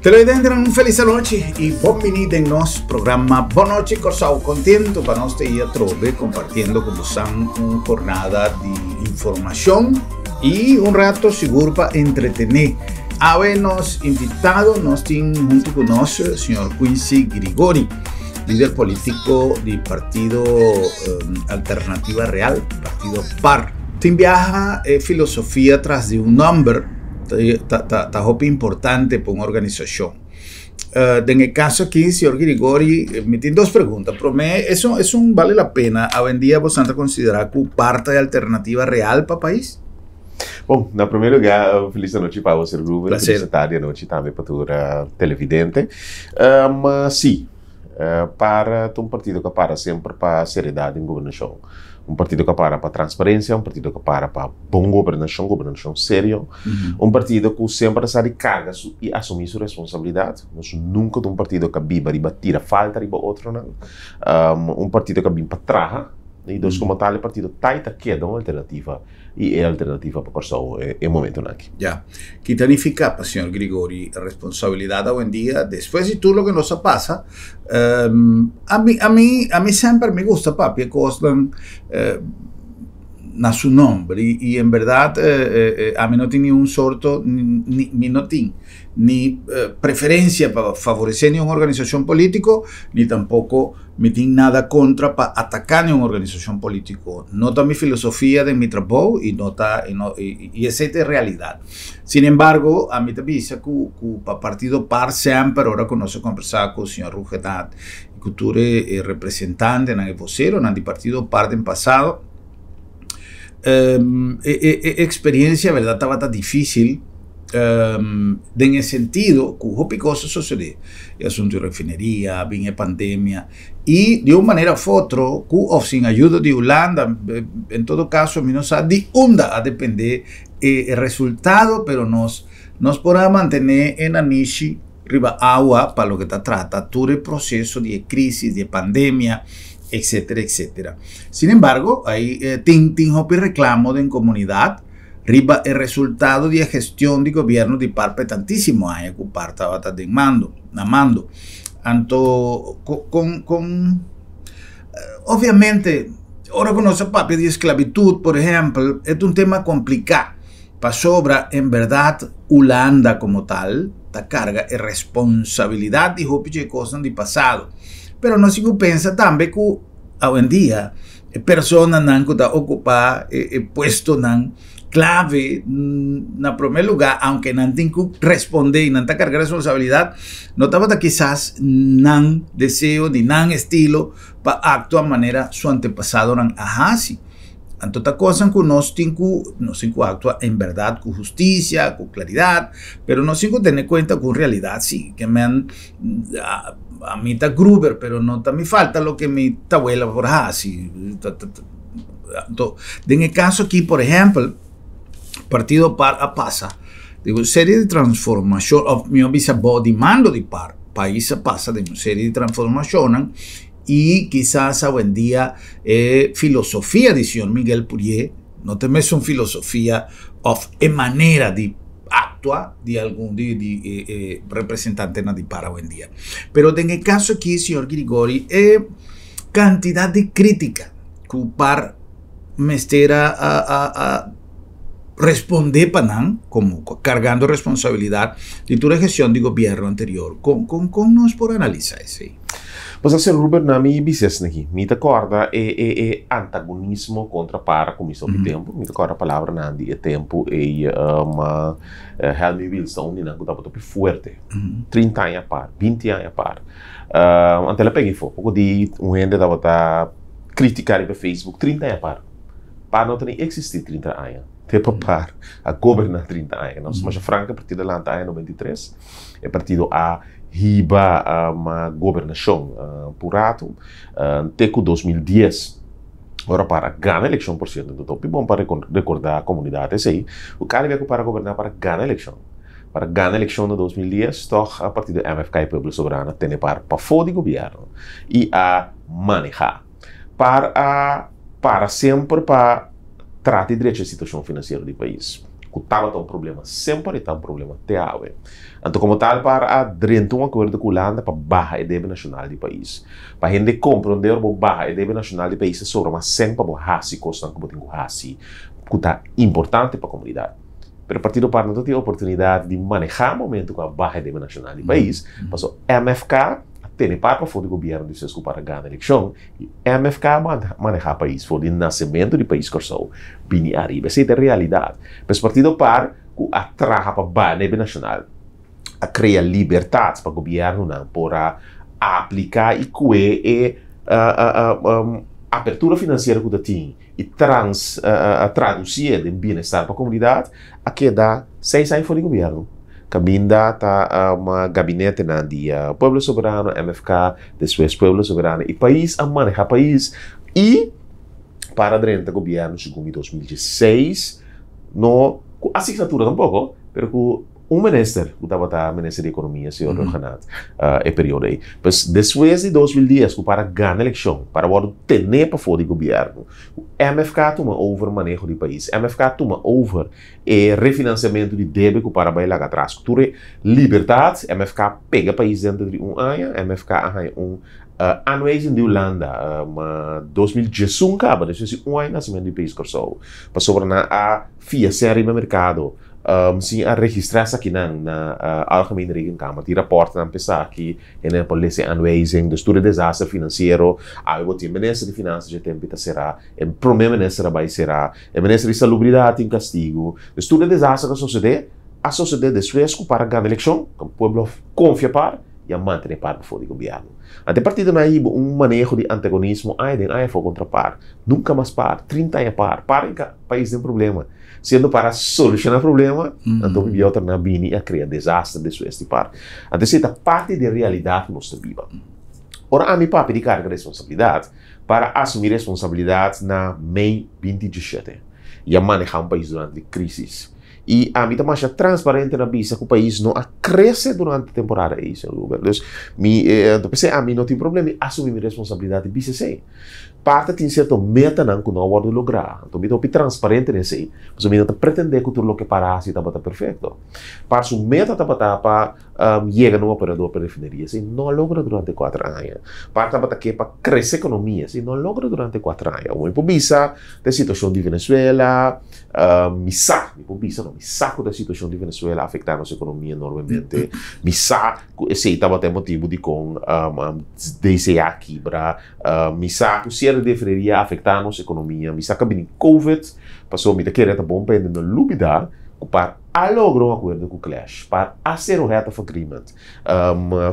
Televidentenan, un felis anochi i bon bini den nos programa Bon Nochi Kòrsou. Kontentu pa nos ta ei atrobe kompartiendo ku bosan un jornada di informashon i un rato sigur pa entretené. Awe nos invitado nos tin huntu ku nos señor Quincy Grigori, lider polítiko di Partido Alternativa Real, Partido par. Tin biaha e filosofia tras di un nòmber ta hopi importante pa un organisashon. Den e kaso aki, señor Grigori, mi tin dos pregunta. Promé, esun esun bale la pena awendia boso ta konsiderá ku par ta e alternativa real pa pais? Bon, na promé lugá, felis anochi pa bo, señor Ruben. Felis tardi anochi tambe pa tur televidente. Sí, par ta un partido ku a para semper pa seriedad den gobernashon. Un partido ku a para pa transparensia, un partido ku a para pa bon gobernashon, gobernashon serio. Un partido ku semper a sa di karga su i asumí su responsabilidat. Nos nunka ta un partido ku a biba riba tira falta riba otronan. Un partido ku a bin pa traha. I dus komo tal e partido ta i ta keda un alternativa i e alternativa pa Kòrsou e momentunan aki. Ya. Ki ta nifiká pa señor Grigori responsabilidat awendia despues di tur loke nos a pasa? A mi a mi a mi semper mi gusta papia kosnan na su nomber i en bèrdat ami no tin niun sorto ni mi no tin ni preferensia pa favoresé niun organisashon polítiko ni tampoko Mi tin nada kontra pa ataká ni un organisashon polítiko. No ta mi filosofia den mi trabou i no ta i no i esei ta e realidat. Sin embargo, ami ta bisa ku ku pa partido par semper ora ku nos a kombersá ku señor Ruggenaath i ku tur e representantenan, e voseronan di partido par den pasado, e eksperensia bèrdat tabata difísil den e sentido ku hopi kos a sosodé, e asuntu di refineria, a bin e pandemia i di un manera òf otro ku òf sin ayuda di Hulanda, en todo kaso mi no sa di unda a dependé e resultado pero nos nos por a mantené e nanishi riba awa pa loke ta trata tur e proseso di e krisis di e pandemia etcetera etcetera. Sin embargo ai tin tin hopi reclamo den comunidad riba e resultado di e gestion di gobierno di par pa e tantisimo aña cu par tabata den mando na mando. Anto con con obviamente ora cu nos a papia di esclavitud por ehempel e ta un tema complica pasobra en berdad Hulanda como tal ta carga e responsabilidad di hopi dje cosnan di pasado. Pero nos tin ku pensa tambe ku awendia e personanan ku ta okupá e puestonan klave na promé lugá, aunke nan tin ku respondé i nan ta karga responsabilidat, no tabata kisas nan deseo ni nan estilo pa aktua manera su antepasadonan a hasi. Anto ta kosnan ku nos tin ku nos tin ku aktua en bèrdat ku hustisia, ku klaridat, pero nos tin ku tene kuenta ku realidat si. Ke men ami ta Gruber, pero no ta mi falta loke mi tawela por hasi. Anto den e kaso aki por ehèmpel partido par a pasa den un serie di transformashon òf mihó bisa bou di mando di par pais a pasa den un serie di transformashonnan i kisas awendia e filosofia di señor Miguel Pourier no ta e mesun filosofia òf e manera di aktua di algun di di e e representantenan di par awendia. Pero den e kaso aki señor Grigori e kantidat di krítika ku par mester a a a respondé pa nan komo kargando responsabilidat di tur e gestion di gobièrnu anterior. Kon kon kon nos por analisá esei? Pues asina Ruben na mi bisa esaki. Mi ta kòrda e e e antagonismo kontra par a kuminsá hopi tempu. Mi ta kòrda palabranan di e tempu ei Helmi Wiels ta un di nan ku tabata hopi fuerte. 30 aña par, 20 aña par. Anto el a pega afó. Poko di un hende tabata kritiká riba Facebook 30 aña par. Par no ta ni eksistí 30 aña. Te pa par a goberná 30 aña. Nos masha franka e partido a lanta aña 93. E partido a hiba gobernashon pur ratu te ku 2010 ora par a gana elekshon. Por sierto, ta hopi bon pa rekordá komunidat esei ku kada bia ku par a goberná par a gana elekshon. Par a gana elekshon na 2010 tòg partido MFK i Pueblo Soberano a tene par pafó di gobièrnu i a manehá. Par a para semper pa trata di drecha e situashon finansiero di pais. Ku tabata un problema semper i ta un problema te awe. Anto komo tal par a drenta un akuerdo ku Hulanda pa baha e debe nashonal di pais. Pa hende komprondé ora bo baha e debe nashonal di pais ta sobra mas sèn pa bo hasi kosnan ku bo tin ku hasi ku ta importante pa komunidat. Pero Partido par no ta tin oportunidat di manehá momento ku a baha e debe nashonal di pais pasobra MFK a tene par pafó di gobièrnu di Sesku para gana elekshon i MFK a manehá pais for di nasementu di pais Kòrsou bini ariba. Esei ta e realidat. Pues Partido par ku a traha pa baha debe nashonal a krea libertat pa gobièrnunan por a apliká i kue e apertura finansiero ku ta tin i trans tradusié den bienestar pa komunidat a keda seis aña for di gobièrnu kaminda ta gabinetenan di Pueblo Soberano, MFK, despues Pueblo Soberano i pais a maneha pais i para drenta gobièrnu segun mi 2016 no ku asignatura tampoko pero ku un minister ku tabata minister di ekonomia señor Rhuggenaath e periodo ei. Pues despues di 2010 ku para gana elekshon para wòrdu tené pafó di gobièrnu ku MFK a tuma over maneho di pais, MFK a tuma over e refinansiamentu di debe ku para bai laga atras. Ku tur e libertat MFK a pega pais denter di un aña, MFK a haña un aanwijzing di Hulanda 2011 kaba, despues di un aña di nasimentu di pais Kòrsou, pasobra nan a fia sèn riba merkado. Sin a registrá esakinan na Algemene Rekenkamer, tin raportnan pa esaki, hende por lesa e aanwijzing, dus tur e desaster finansiero, awe bo tin minister di finansa dje tempu ta será, e prome minister a bai será, e minister di salubridat tin kastigu, dus tur e desaster ku a sosodé, a sosodé despues ku par a gana elekshon, ku pueblo konfia par i a mantené par pafó di gobièrnu. Anto e partidonan a hiba un maneho di antagonismo aña den aña afó kontra par, nunka mas par, 30 aña par, par hinka pais den problema. Siendo para solushoná problema, anto hopi otronan a bini i a krea desaster despues di par. Anto esei ta parti di e realidat ku nos ta biba. Ora ami papia di karga responsabilidat, para asumí responsabilidat na mei 2017 i a manehá un pais durante di krísis. I ami ta masha transparente na bisa ku pais no a krese durante e temporada ei, señor Hubert. Dus mi, anto p'esei ami no tin problema di asumí mi responsabilidat di bisa esei. Parta tin sierto metanan ku no a wòrdu lográ. Anto mi ta hopi transparente den esei, pasobra mi no ta pretendé ku tur loke para hasi tabata perfekto. Par su meta tabata pa yega na un operador pa refineria, esei no a logra durante e kuater aña. Par tabata ke pa krese ekonomia, esei no a logra durante e kuater aña. Mi por bisa ta e situashon di Venezuela, mi sa, mi por bisa no, mi sa ku ta e situashon di Venezuela a afektá nos ekonomia enormemente. Mi sa ku esei tabata e motibu dikon DCA kibra. Mi sa ku siere di refineria a afektá nos ekonomia. Mi sa ku a bini Covid, pasobra mi ta kere ta bon pa hende no lubidá ku par a logra un akuerdo ku Clash, par a sera un head of agreement.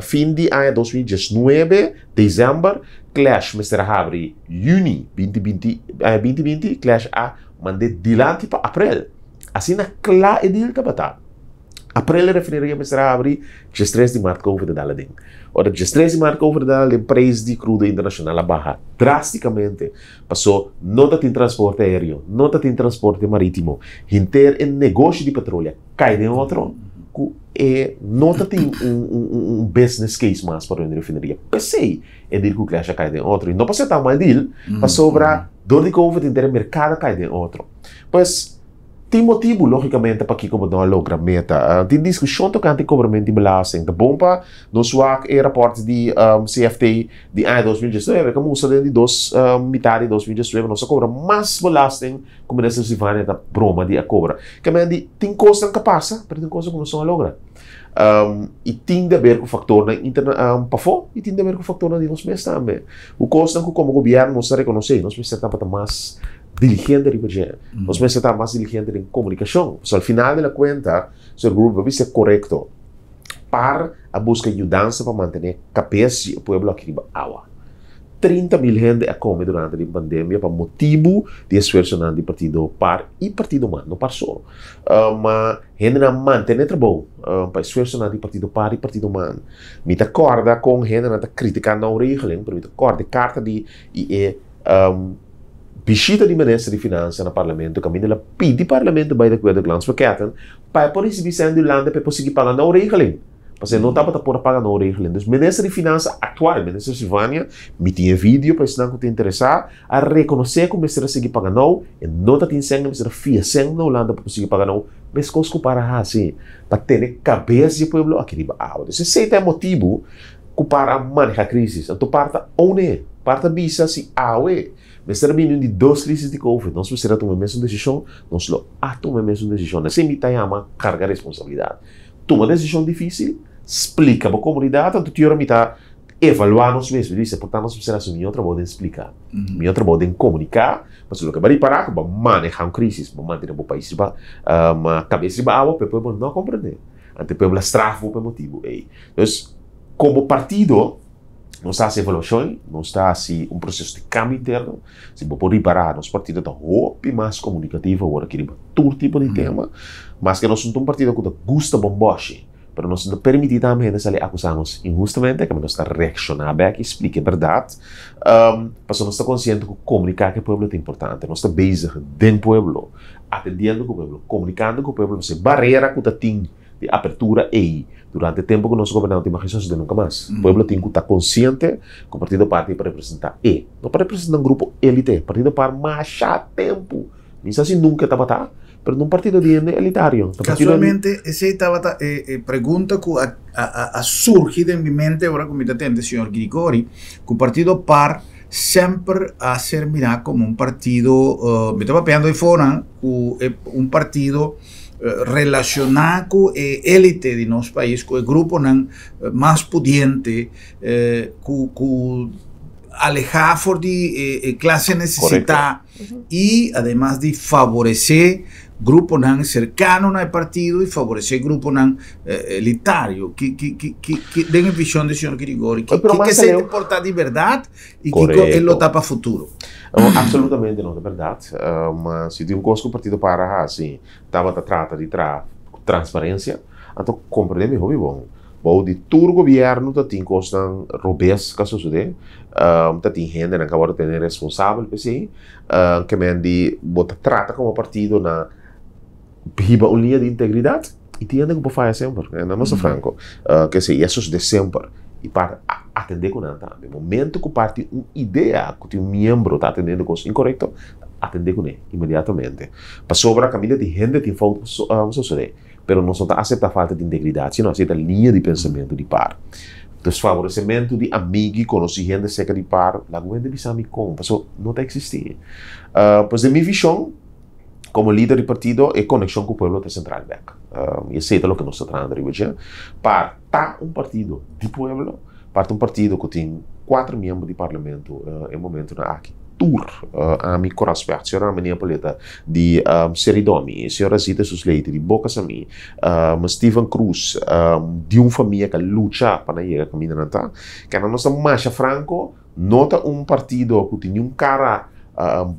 Fin di aña 2019, desèmber, Clash mester a habri yüni 2020, aña 2020, Clash a mand'é dilanti pa aprel. Asina kla e deal tabata. Aprel e refineria mester a habri, 13 di mart Covid a dal aden. Ora 13 di mart Covid a dal aden, prijs di crudo internacional a baha drasticamente, paso no ta tin transporte aereo, no ta tin transporte maritimo, henter e negoshi di petroleo a cay den otro, cu e no ta tin un business case mas pa rende refineria. P'esey e deal cu Clash a cay den otro. Y no pasobra ta un mal deal, pasobra door di Covid henter e mercado a cay den otro. Pues. Tin motibu, lógikamente, pakiko bo no a logra meta. Tin diskushon tokante kobramentu di belasting. Ta bon pa nos wak e rapòrt di CFT di aña 2019 ku a mustra den di dos mitar di 2019 nos a kobra mas belasting ku Minister Silvania ta broma di a kobra. Kemey di tin kosnan ku a pasa, pero tin kosnan ku nos no a logra. I tin di aber ku faktornan interna pafó i tin di aber ku faktornan di nos mes tambe. Ku kosnan ku komo gobièrnu nos ta rekonosé, nos mester tabata mas diligente riba dje. Nos mester ta mas diligente den komunikashon. Pasobra al final de la kuenta, señor Gruber, pa bisa korekto, par a buska yudansa pa mantené kabes di e pueblo aki riba awa. 30.000 hende a kome durante di pandemia pa motibu di esfuersonan di partido par i partido man, no par so. Ma hendenan a mantené trabou pa esfuersonan di partido par i partido man. Mi ta kòrda kon hendenan ta kritiká nou regeling, pero mi ta kòrda e karta di i e Bishita di Minister di Finansa na Parlamento kaminda el a pidi Parlamento bai di akuerdo ku Landspaketten pa e por risibí sèn di Hulanda pa e por sigui paga nou regeling. Pasobra no tabata por a paga no regeling. Dus minister di finansa aktual, minister Silvania, mi tin e video pa esnan ku ta interesá, a rekonosé ku mester a sigui paga nou, e no ta tin sèn, e mester a fia sèn na Hulanda pa por sigui paga nou, meskos ku para hasi pa tene kabes di e pueblo aki riba awa. Dus esei ta e motibu ku para a maneha krisis. Anto par ta one, par ta bisa si awe mester a bini un di dos krisis di covid, nos mester a tuma e mesun desishon, nos lo a tuma e mesun desishon. Esei mi ta yama karga responsabilidat. Tuma desishon difísil, splika bo komunidat, anto ki ora mi ta evaluá nos mes, mi ta bisa, por ta nos mester hasi un mihó trabou den splika, un mihó trabou den komuniká, pasobra loke bo a ripará ku bo a manehá un krísis, bo a mantené bo pais riba kabes riba awa, pero e pueblo no a komprendé. Anto e pueblo a straf bo pa e motibu ei. Dus, komo partido, nos ta hasi evaluashon, nos ta hasi un proseso di kambio interno. Si bo por ripará, nos partido ta hopi mas komunikativo awor aki riba tur tipo di tema. Maske nos no ta un partido ku ta gusta bombòshi, pero nos no ta permití tambe hende sali akusá nos inhustamente, kamba nos ta reakshoná bèk i splika e bèrdat. Pasobra nos ta konsiente ku komuniká ku e pueblo ta importante. Nos ta bezig den pueblo, atendiendo ku pueblo, komunikando ku pueblo, pasobra e barera ku ta tin di apertura ei durante e tempu ku nos gobernante tin magistrados den nunka mas. Pueblo tin ku ta konsiente ku Partido Par tin pa representá e, no pa representá un grupo élite. Partido Par masha tempu, mi sa si nunka e tabata, pero no un partido di hende elitario. Ta partido di. Kasualmente esei tabata e e pregunta ku a a a surgi den mi mente ora ku mi ta tende señor Grigori, ku Partido Par semper a ser mirá komo un partido, mi ta papiando ei fonan ku e un partido relashoná ku e élite di nos pais, ku e gruponan mas pudiente, ku ku alehá for di e klase nesesitá i ademas di favoresé gruponan serkano na e partido i favoresé gruponan elitario. Ki ki ki ki ki den e vishon di señor Grigori, ki ki esei ta por ta di bèrdat i kiko e lo ta pa futuro? Absolutamente no ta bèrdat. Ma si tin un kos ku Partido Par a hasi tabata trata di traha ku transparensia, anto komprendé mi hopi bon. Bou di tur gobièrnu ta tin kosnan robes ku a sosodé, ta tin hendenan ku a wòrdu tene responsabel pa esei, ke men di bo ta trata komo partido na hiba un liña di integridat i tin hende ku por faya semper, nan nos ta franko, ke esei a sosodé semper i par a atendé ku nan tambe. Momento ku par tin un idea ku tin un miembro ta atendiendo kos inkorekto, atendé kuné inmediatamente. Pasobra kaminda di hende tin fout ku sosodé, pero nos no ta aseptá falta di integridat, sino aseptá liña di pensamentu di par. Entonces favoresimentu di amigu i konosí hende serka di par, lagu hende bisa mi kon, pasobra no ta eksistí. Pues den mi vishon, Komo lider di partido e konekshon ku pueblo ta sentral bek. I esei ta loke nos ta trahando riba dje. Par ta un partido di pueblo, par ta un partido ku tin kuater miembro di parlamento e momentunan aki. Tur ami ku raspèt, señora Menia Poleta di Seridomi, señora Zita Susleite di Boka Samí, Steven Cruz di un famia ku a lucha pa nan yega kaminda nan ta. Kende nos ta masha franko. No ta un partido ku tin niun kara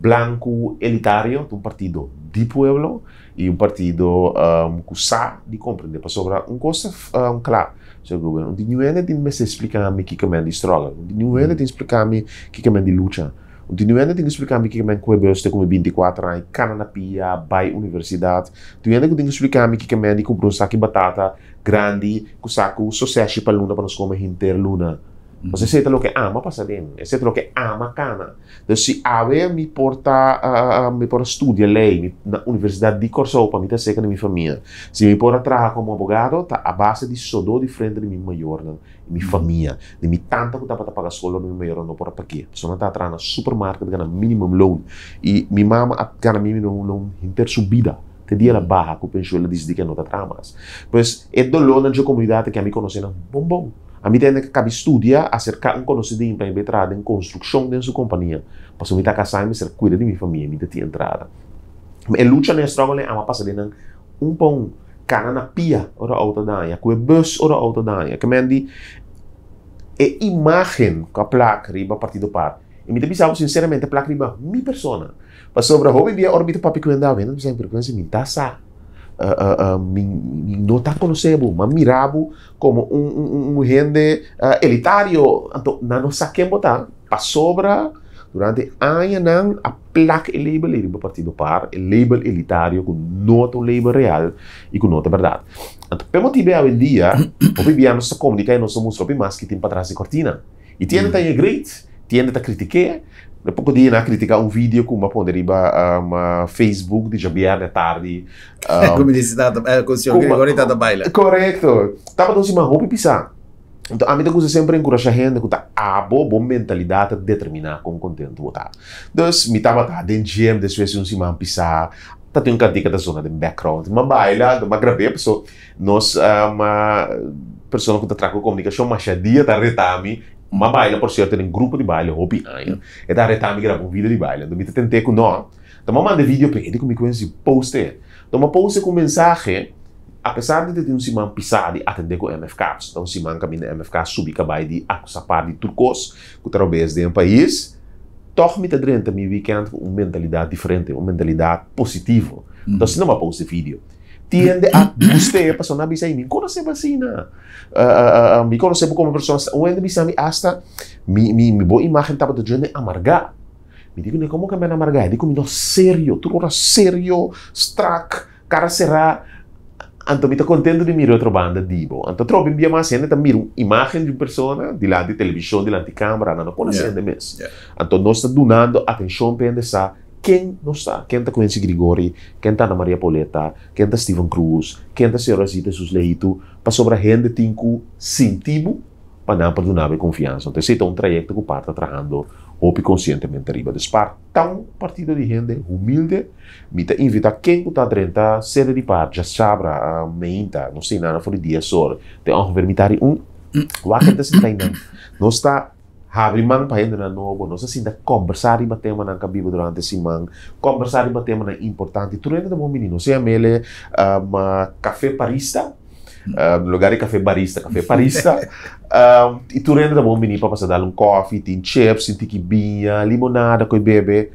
blanku elitario, ta un partido di pueblo i un partido ku sa di komprendé. Pasobra un kos ta kla, señor Ruben, un di niun hende tin mester splika mi kiko men di struggle, un di niun hende tin splika mi kiko men di lucha, un di niun hende tin splika mi kiko men kue bus te ku mi bintikuater aña, kana na pia, bai universidat. Tin hende ku tin ku splika mi kiko men di kumpra un saki batata grandi ku saku soseshi pa luna pa nos kome henter luna. Pasobra esei ta loke ama pasa den, esei ta loke ama kana. Entonces si awe mi por ta, mi por a studia lei na Universidat di Kòrsou pa mi ta serka di mi famia, si mi por a traha komo abogado ta a base di sodó di frente di mi mayornan i mi famia, di mi tanta ku tabata paga skol ora mi mayornan no por a pag'é. Pasobra nan tabata traha na supermarket gana minimum loon i mi mama a gana minimum loon henter su bida te dia el a baha ku penshun el a disidi ke no ta traha mas. Pues e dolónan dje komunidat ke ami konosé nan bon bon. Ami tende ka kabi studia, aserká un konosidin pa e bai traha den konstrukshon den su kompania. Pasobra mi ta kasá i mester kuida di mi famia i mi ta tin entrada. Ma e lucha na e struggle ei ama pasa den nan un pa un, kana na pia ora outo daña, ku e bus ora outo daña. Ke men di e imágen ku a plak riba Partido Par, i mi ta bisa bo sinseramente a plak riba mi persona. Pasobra hopi bia ora mi ta papia ku hende awe, hende ta bisa mi, pero Quincy mi ta sa. Mi no ta konosé bo, m'a mira bo komo un hende elitario, anto nan no sa ken bo ta, pasobra Durante añanan a plak e label ei riba Partido Par, e label elitario ku no ta un label real i ku no ta bèrdat. Anto p'e motibu ei awendia hopi bia nos ta komuniká i nos ta mustra hopi mas ki tin patras di kortina. I tin hende ta haña great, tin hende ta kritik'é. Na poko dia nan a kritiká un video ku mi a pone riba Facebook di djabièrnè tardi. Ku mi di tata, ku señor Gregory tata baila. Korekto. Tabata un siman hopi pisá. Anto ami ta gusta semper enkurashá hende ku ta abo, bo mentalidat ta determiná kon kontentu bo ta. Dus, mi tabata den gym despues di un siman pisá, ta tin un kantika ta zona den background. Mi a baila, anto mi a grab'é, paso nos persona ku ta traha ku komunikashon masha dia ta reta mi, mi a baila por sierto den grupo di baile hopi aña, e ta reta mi graba un video di baile, anto mi ta tent'é ku no. Anto mi a manda e video p'e, e di ku mi kuensa di post'é. Anto mi a post'é ku un mensahe. Apesar di ta tin un siman pisá di atendé ku MFK, pasobra ta un siman kaminda MFK subi kabai di akusá par di tur kos ku ta robes den e pais, tòg mi ta drenta mi wikènt ku un mentalidat diferente, un mentalidat positivo. Anto asina mi a post e video. Tin hende a gust'é pasobra nan a bisa, Ey, mi konosé bo asina. Mi konosé bo komo persona. Un hende a bisa mi asta, Mi, mi, mi bo imágen tabata djende amargá. Mi di kuné, Komo ke mi a amargá? E di ku mi no serio, tur ora serio, strak. Kara será, anto mi ta kontento di mira otro banda di bo. Anto trobe un bia mas hende ta mira un imágen di un persona dilanti televishon, dilanti kámara, nan no konosé hende mes. Anto nos ta dunando atenshon pa hende sa ken nos ta, ken ta Quincy Grigori, ken ta Ana Maria Pauletta, ken ta Steven Cruz, ken ta señor Rosita Jesus Leito, pasobra hende tin ku sinti bo pa nan por duna bo e konfiansa. Anto esei ta un trayekto ku par ta trahando hopi konsientemente riba. Dus par ta un partido di hende humilde. Mi ta invita ken ku ta drenta sede di par djasabra meinta, nos tin nana for di dies or te ongeveer mitar di un. Wak hende ta sinta einan. Nos ta habri man pa hendenan nobo, nos ta sinta kombersá riba temanan ku a biba durante siman, kombersá riba temanan importante. Tur hende ta bon bini. Nos a yam'el Café Parista, lugar di Café Barista, Café Parista. I tur hende ta bon bini pa pasa dal un kòfi, tin chips, tin tiki biña, limonada ku e bebe.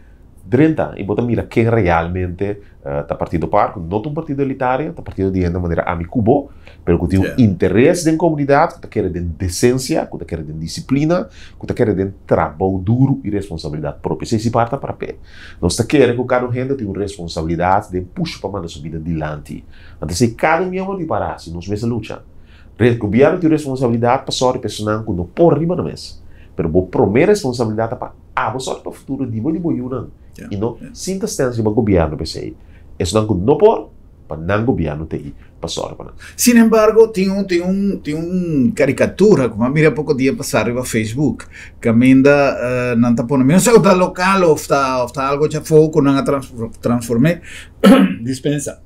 Drenta i bo ta mira ken realmente ta Partido Par, ku no ta un partido elitario, ta partido di hende manera ami ku bo, pero ku tin un interes den komunidat, ku ta kere den desensia, ku ta kere den disiplina, ku ta kere den trabou duru i responsabilidat propio. Esei si par ta para p'e. Nos ta kere ku kada un hende tin un responsabilidat den pusha pa manda su bida dilanti. Anto esei kada un miembro di par hasi, nos mes a lucha. Gobièrnu tin un responsabilidat pa sòru pa esunnan ku no por riba nan mes, pero bo promé responsabilidat ta pa. Abo sòru pa futuro di bo i di bo yunan i no sinta stens riba gobièrnu p'esei. Esnan ku no por, pa nan gobièrnu ta ei pa sòru pa nan. Sin embargo, tin un tin un tin un karikatura ku mi a mira poko dia pasá riba Facebook kaminda nan ta pone, mi no sa ku ta lokal òf ta òf ta algu djafó ku nan a transform'é, dispensa.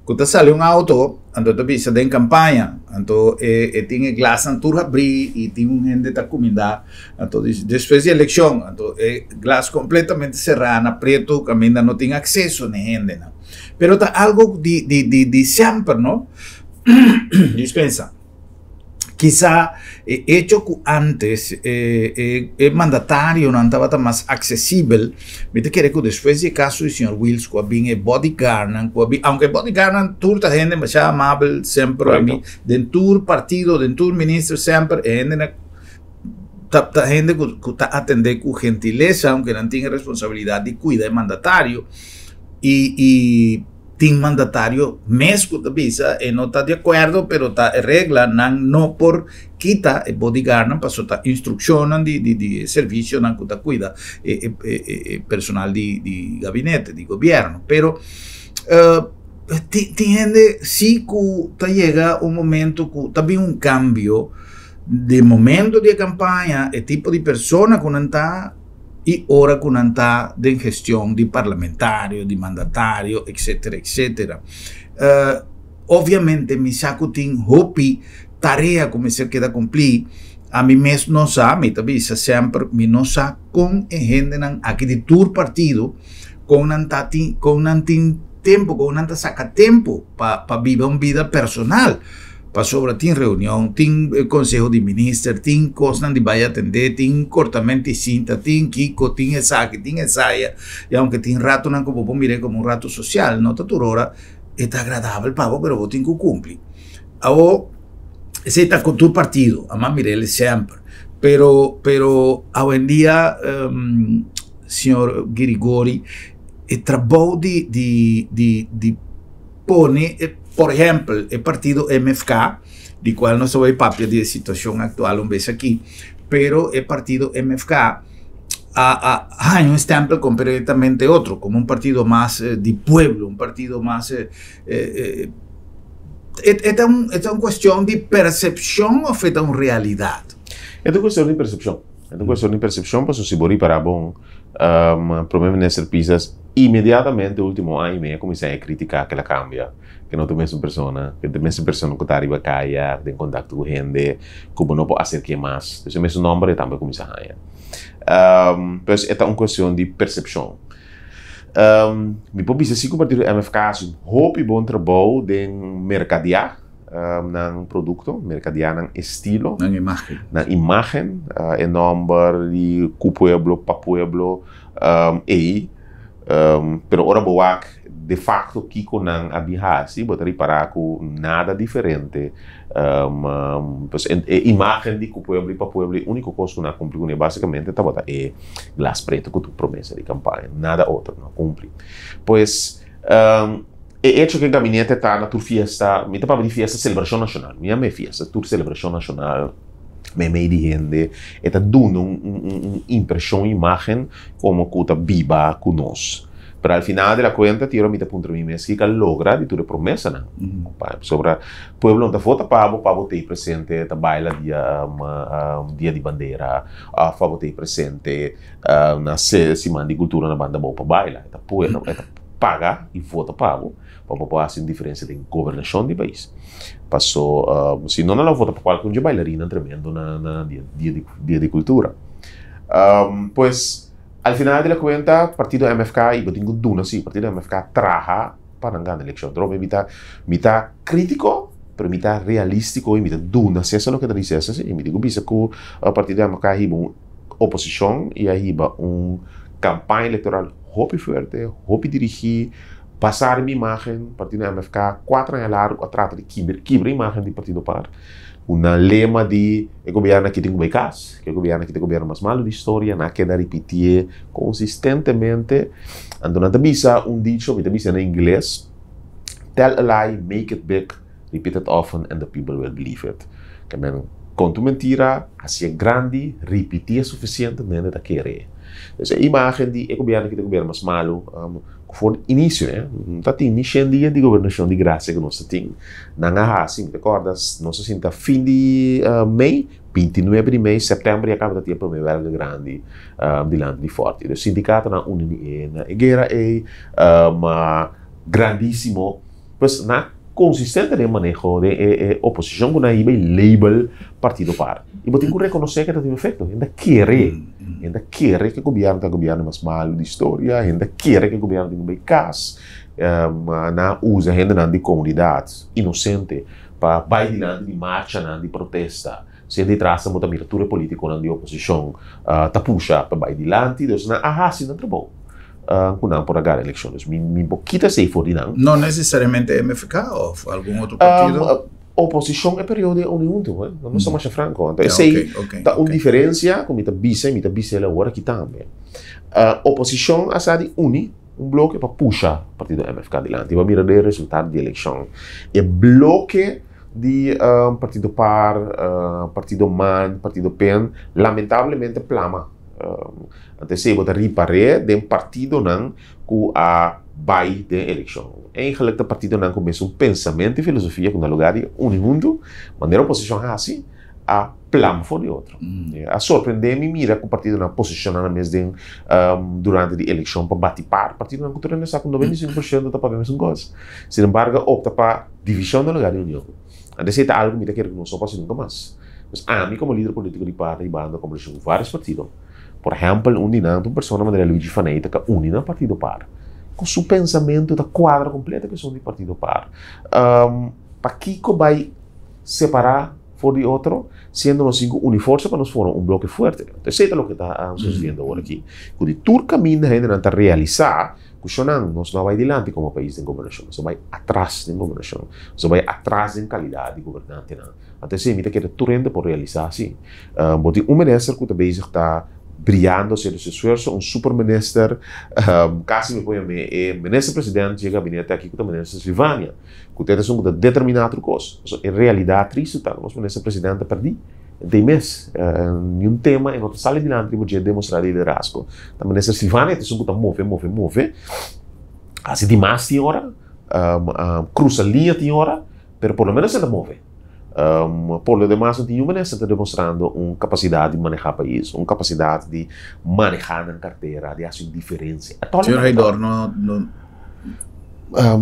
Ku ta sali un auto, anto ta bisa den kampaña, anto e e tin e glasnan tur habrí i tin un hende ta kumindá, anto di despues di elekshon, anto e glas kompletamente será na pretu kaminda no tin akseso na e hendenan. Pero ta algu di di di di semper no, dispensa. Kisa e echo ku antes e e mandatarionan tabata mas aksesibel, mi ta kere ku despues di e kaso di señor Wiels ku a bin e bodyguardnan ku a bin, aunke e bodyguardnan tur ta hende masha amabel semper a mi den tur partido, den tur minister semper e hendenan ta ta hende ku ku ta atende ku gentilesa aunke nan tin e responsabilidat di kuida e mandatario i i. Tin mandatario mes ku ta bisa e no ta di akuerdo pero ta e regla nan no por kita e bodyguardnan paso ta instrukshonnan di di di e servisionan ku ta kuida e e e personal di di gabinete di gobièrnu pero tin tin hende si ku ta yega un momento ku ta bin un kambio di momento di e kampaña e tipo di persona ku nan ta. i ora ku nan ta den gestion di parlamentario, di mandatario, etcetera, etcetera. Obviamente mi sa ku tin hopi tarea ku mester keda kumplí. Ami mes no sa, mi ta bisa semper, mi no sa kon e hendenan aki di tur partido, kon nan ta tin, kon nan tin tempu, kon nan ta saka tempu pa pa biba un bida personal. Pasobra tin reunion, tin conseho di minister, tin cosnan di bay atende, tin cortamento di cinta, tin kico, tin esaki, tin esaya. Y aunke tin ratonan cu bo por mira como un rato social, no ta tur ora e ta agradabel pa bo, pero bo tin cu cumpli. Awo, esey ta cu tur partido, a mira el semper. Pero awendia, señor Girigori, e trabou di pone, por ehèmpel, e partido MFK, di kual nos ta bai papia di situashon aktual un bes aki, pero e partido MFK a haña un stempel kompletamente otro, komo un partido mas di pueblo, un partido mas e ta un kuestion di persepshon òf e ta un realidat? E ta un kuestion di persepshon. E ta un kuestion di persepshon, pasobra si bo ripará bon, Promé Minister Pisas inmediatamente último aña i mei a kuminsá a kritiká ku el a kambia, ku no ta e mesun persona, ku ta e mesun persona ku ta riba kaya, den kontakto ku hende, ku bo no por aserk'é mas. Dus e mesun nòmber e tambe a kuminsá haña. Pues e ta un kuestion di persepshon. Mi por bisa si ku partido MFK a hasi un hopi bon trabou den merkadiá nan produkto, merkadiá nan estilo. Nan imágen. Nan imágen, e nòmber di ku pueblo, pa pueblo, ei. Pero ora bo wak de facto kiko nan a bin hasi, bo ta ripará ku nada diferente. Pues e imágen di ku pueblo i pa pueblo, e úniko kos ku nan a kumpli kuné básikamente tabata e glas pretu ku tur promesa di kampaña. Nada otro no a kumpli. Pues e echo ku e gabinete ta na tur fiesta, mi ta papia di fiesta selebrashon nashonal, mi yama e fiesta tur selebrashon nashonal meimei di hende, e ta duna un impreshon, imágen komo ku ta biba ku nos. Pero al final de la kuenta tira mi ta puntra mi mes kiko a logra di tur e promesanan. Pasobra pueblo no ta vota pa bo pa bo ta ei presente ta baila dia dia di bandera òf pa bo ta ei presente na siman di kultura na banda bou pa baila. E ta pueblo e ta paga i vota pa bo pa bo por hasi un diferensia den gobernashon di pais. Paso si no nan lo vota pa kualke un dje bailarinnan tremendo na dia di kultura. Pues. Al final di la kuenta, partido MFK, i bo tin ku duna si, partido MFK traha pa nan gana elekshon. Trobe mi ta, mi ta kritiko, pero mi ta realístiko i mi ta duna César loke ta di César si. Mi tin ku bisa ku partido MFK a hiba un oposishon i a hiba un kampaña elektoral hopi fuerte, hopi dirigí, basá riba imágen. Partido MFK kuater aña largu a trata di kibra, kibra imágen di partido par. Ku nan lema di e gobièrnu aki tin ku bai kas, ku e gobièrnu aki ta e gobièrnu mas malu di historia, nan a keda ripitié konsistentemente. Anto nan ta bisa un dicho, mi ta bisa na ingles, Tell a lie, make it big, repeat it often and the people will believe it. Ke men konta un mentira, hasié grandi, ripitié sufisientemente ta kere. Entonces e imágen di e gobièrnu aki ta e gobièrnu mas malu, ku for di inisio eh, no ta tin ni shen dia di gobernashon di grasia ku nos ta tin. Nan a hasi, mi ta kòrda, nos a sinta fin di mei, 29 di mei, sèptèmber ya kaba ta tin e promé wèlga grandi dilanti di Fòrti. Dus sindikatonan uni ni e na e guera ei, ma grandísimo. Pues nan a konsistente den e maneho, den e oposishon ku nan a hiba i label Partido par. I bo tin ku rekonosé ku e ta tin efekto. Hende a kere, hende a kere ku e gobièrnu ta e gobièrnu mas malu di historia, hende a kere ku e gobièrnu tin ku bai kas. Nan a usa hendenan di komunidat inosente pa bai dilanti di marchanan di protesta. Si hende di tras nan bo ta mira tur e politikonan di oposishon ta pusha pa bai dilanti. Dus nan a hasi nan trabou ku nan por a gana elekshon. Dus mi por kita esei for di nan. No nesesariamente MFK òf algun otro partido? Oposishon e periodo e uni huntu, nos ta masha franko. Anto esei ta un diferensia ku mi ta bisa i mi ta bisa el awor aki tambe. Oposishon a sa di uni un bloke pa pusha partido MFK dilanti. Bo a mira den e resultado di elekshon. E bloke di partido par, partido man, partido pen, lamentablemente plama. Anto esei bo ta ripar'é den partidonan ku a bai den elekshon. Eigenlijk ta partidonan ku mesun pensamentu i filosofia ku na lugar di uni huntu, manera oposishon hasi, a plama for di otro. A sorprendé mi mira ku partidonan a posishoná nan mes den durante di elekshon pa bati par. Partidonan ku tur hende sa ku 95% ta papia mesun kos. Sin embargo a opta pa divishon na lugar di union. Anto esei ta algu mi ta kere ku nos no pasa nunka mas. Pues ami komo lider politiko di par ta hibando kombersashon ku vários partido. Por ehèmpel, un di nan ta un persona manera Luigi Faneyte ku a uni na Partido Par. Ku su pensamentu ta kuadra kompleto ku esun di Partido Par. Pakiko bai separá for di otro, siendo nos tin ku uni forsa pa nos forma un bloke fuerte? Entonces esei ta loke ta susediendo awor aki. Ku di tur kaminda hendenan ta realisá ku shonnan nos no a bai dilanti komo pais den gobernashon, nos a bai atras den gobernashon, nos a bai atras den kalidat di gobernantenan. Anto esei mi ta kere tur hende por realisá si. Bo tin un minister ku ta bezig ta briyando haciendo su esfuerzo, un super minister, casi mi por yam'é e minister president dje gabinete aki ku ta minister Silvania, ku ta esun ku ta determiná tur kos. Pasobra e realidat tristu ta ku nos minister president ta pèrdí den e mes. Niun tema e no ta sali dilanti riba dje demostrá liderazgo. Ta minister Silvania ta esun ku ta move, move, move, hasi dimas tin ora, krusa liña tin ora, pero por lo menos e ta move. Por lo demas no tin niun minister ta demostrando un kapasidat di manehá pais, un kapasidat di manehá nan kartera, di hasi un diferensia. Señor Heidor no no.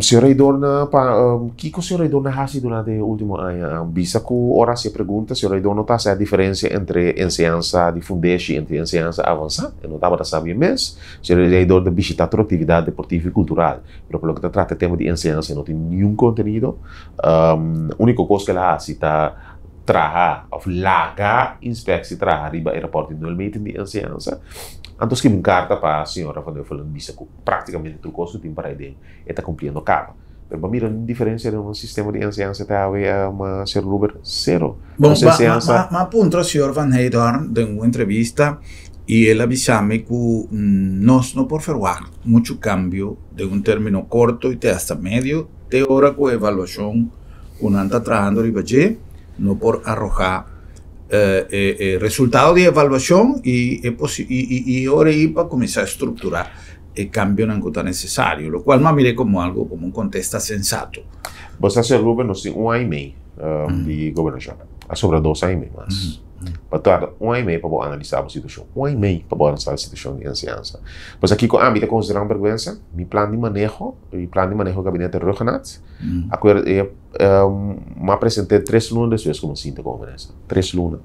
Señor Heidor na pa kiko señor Heidor na hasi durante e ultimo aña? Bisa ku ora hasi e pregunta señor Heidor no ta hasi e diferensia entre enseñansa di fundeshi entre enseñansa avansá. E no tabata sabi e mes. Señor Heidor ta bishitá tur aktividat deportivo i kultural, pero pa loke ta trata e tema di enseñansa e no tin niun kontenido. Úniko kos ku el a hasi ta traha òf laga inspeksie traha riba e rapòrt di nulmeting di enseñansa. Anto skibi un karta pa señora Van Huffelen bisa ku práktikamente tur kos ku tin para aden e ta kumpliendo kaba. Pero bo a mira un diferensia den un sistema di enseñansa te awe, señor Gruber? Sero. Bon, Nos enseñansa. Ma puntra señor Van Heydoorn den un entrevista i el a bisa mi ku nos no por ferwagt muchu kambio den un término korto i te asta medio. Te ora ku evaluashon ku nan ta trahando riba dje no por arrohá e resultado di evaluashon i e i ora ei pa kuminsá strukturá e kambionan ku ta nesesario, lokual mi a mir'é komo algu komo un kontesta sensato. Bo sa señor Ruben, nos tin un aña i mei di gobernashon. A sobra dos aña i mei mas. Pa tarda un aña i mei pa bo analisá bo situashon. Un aña i mei pa bo analisá e situashon di enseñansa. Bo sa kiko ami ta konsiderá un bèrgwensa? Mi plan di maneho. E plan di maneho gabinete Rhuggenaath acuerdo e m'a presente tres luna despues cu m'a sinta como minister. Tres luna.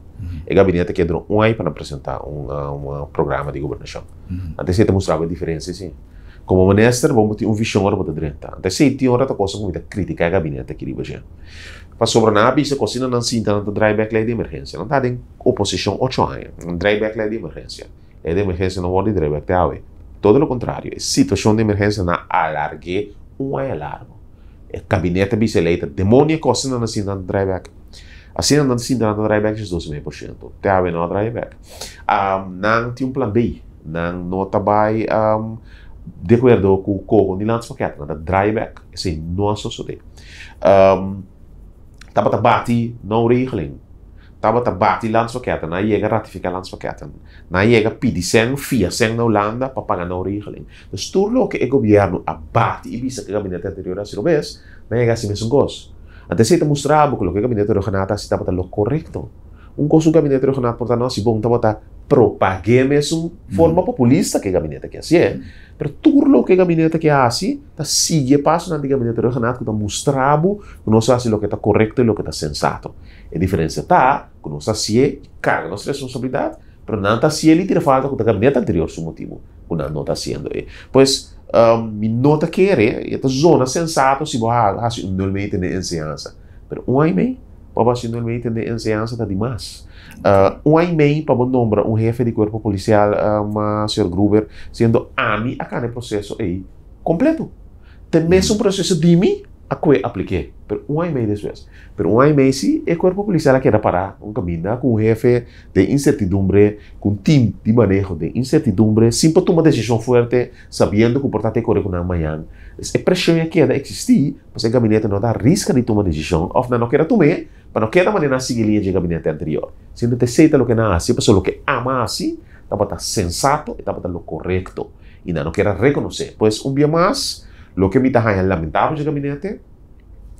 E gabinete a keda un aña pa nan presenta un programa di gobernacion. Antes esey ta mustra bo e diferencia si. Como minister bo tin un vision ora bo ta drenta. Antes esey tin ora ta cosa cu mi ta critica e gabinete aki riba dje. Pasobra nan a bisa cu asina nan sinta nan ta draai bek ley di emergencia. Nan ta den oposicion ocho aña. Nan draai bek ley di emergencia. Ley di emergencia no wòrdu di reberte awe. Todo lo contrario, e situacion di emergencia nan a alargu'é un aña largo. E kabinete a bisa e ley ta demonia e kos nan a sinta nan ta draai bek. Asina nan ta sinta nan ta draai bek 12,5%. Te awe no a draai bek. Nan tin un plan B. Nan no ta bai di akuerdo ku koho ni landspakket. Nan ta draai bek. Esei no a sosodé. Tabata bati nou regeling. Tabata bati landspakketten. Nan a yega ratifiká landspakketten. Nan a yega pidi sèn, fia sèn na Hulanda pa paga nan regeling. Dus tur loke e gobièrnu a bati i bisa ku e gabinete anterior a hasi robes, nan yega hasi mesun kos. Anto esei ta mustra bo ku loke e gabinete Rhuggenaath a hasi tabata lo korekto. Un kos ku gabinete Rhuggenaath por ta no hasi bon tabata propag'é mesun forma populista ku e gabinete ke hasié. Pero tur loke e gabinete ke hasi ta sigui e pasonan di gabinete Rhuggenaath ku ta mustra bo ku nos a hasi loke ta korekto i loke ta sensato. E diferensia ta ku nos ta hasié i karga nos responsabilidat, pero nan ta hasié li tira falta ku ta gabinete anterior su motibu ku nan no ta hasiendo e. Pues, mi no ta kere e ta zona sensato si bo hasi un nulmeting den enseñansa, pero un aña i mei pa bo hasi un nulmeting den enseñansa ta dimas. Un aña i mei pa bo nombra un hefe di kuerpo polisial, señor Gruber, siendo ami a kana e proseso ei kompleto. Ta e mesun proseso di mi a kue aplik'é, pero un aña i mei despues. Pero un aña i mei si e kuerpo polisial a keda pará un kaminda ku un hefe den insertidumbre, ku un tim di maneho den insertidumbre, sin por tuma desishon fuerte, sabiendo ku por ta te kore ku nan mañan. Es e preshon a keda eksistí pasobra e gabinete no ta riska di tuma desishon òf nan no keda tum'é pa no keda manera nan a sigui liña dje gabinete anterior. Siendo ta esei ta loke nan a hasi pasobra loke ama hasi tabata sensato, e tabata lo korekto i nan no keda rekonosé. Pues un bia mas loke mi ta haña lamentabel dje gabinete,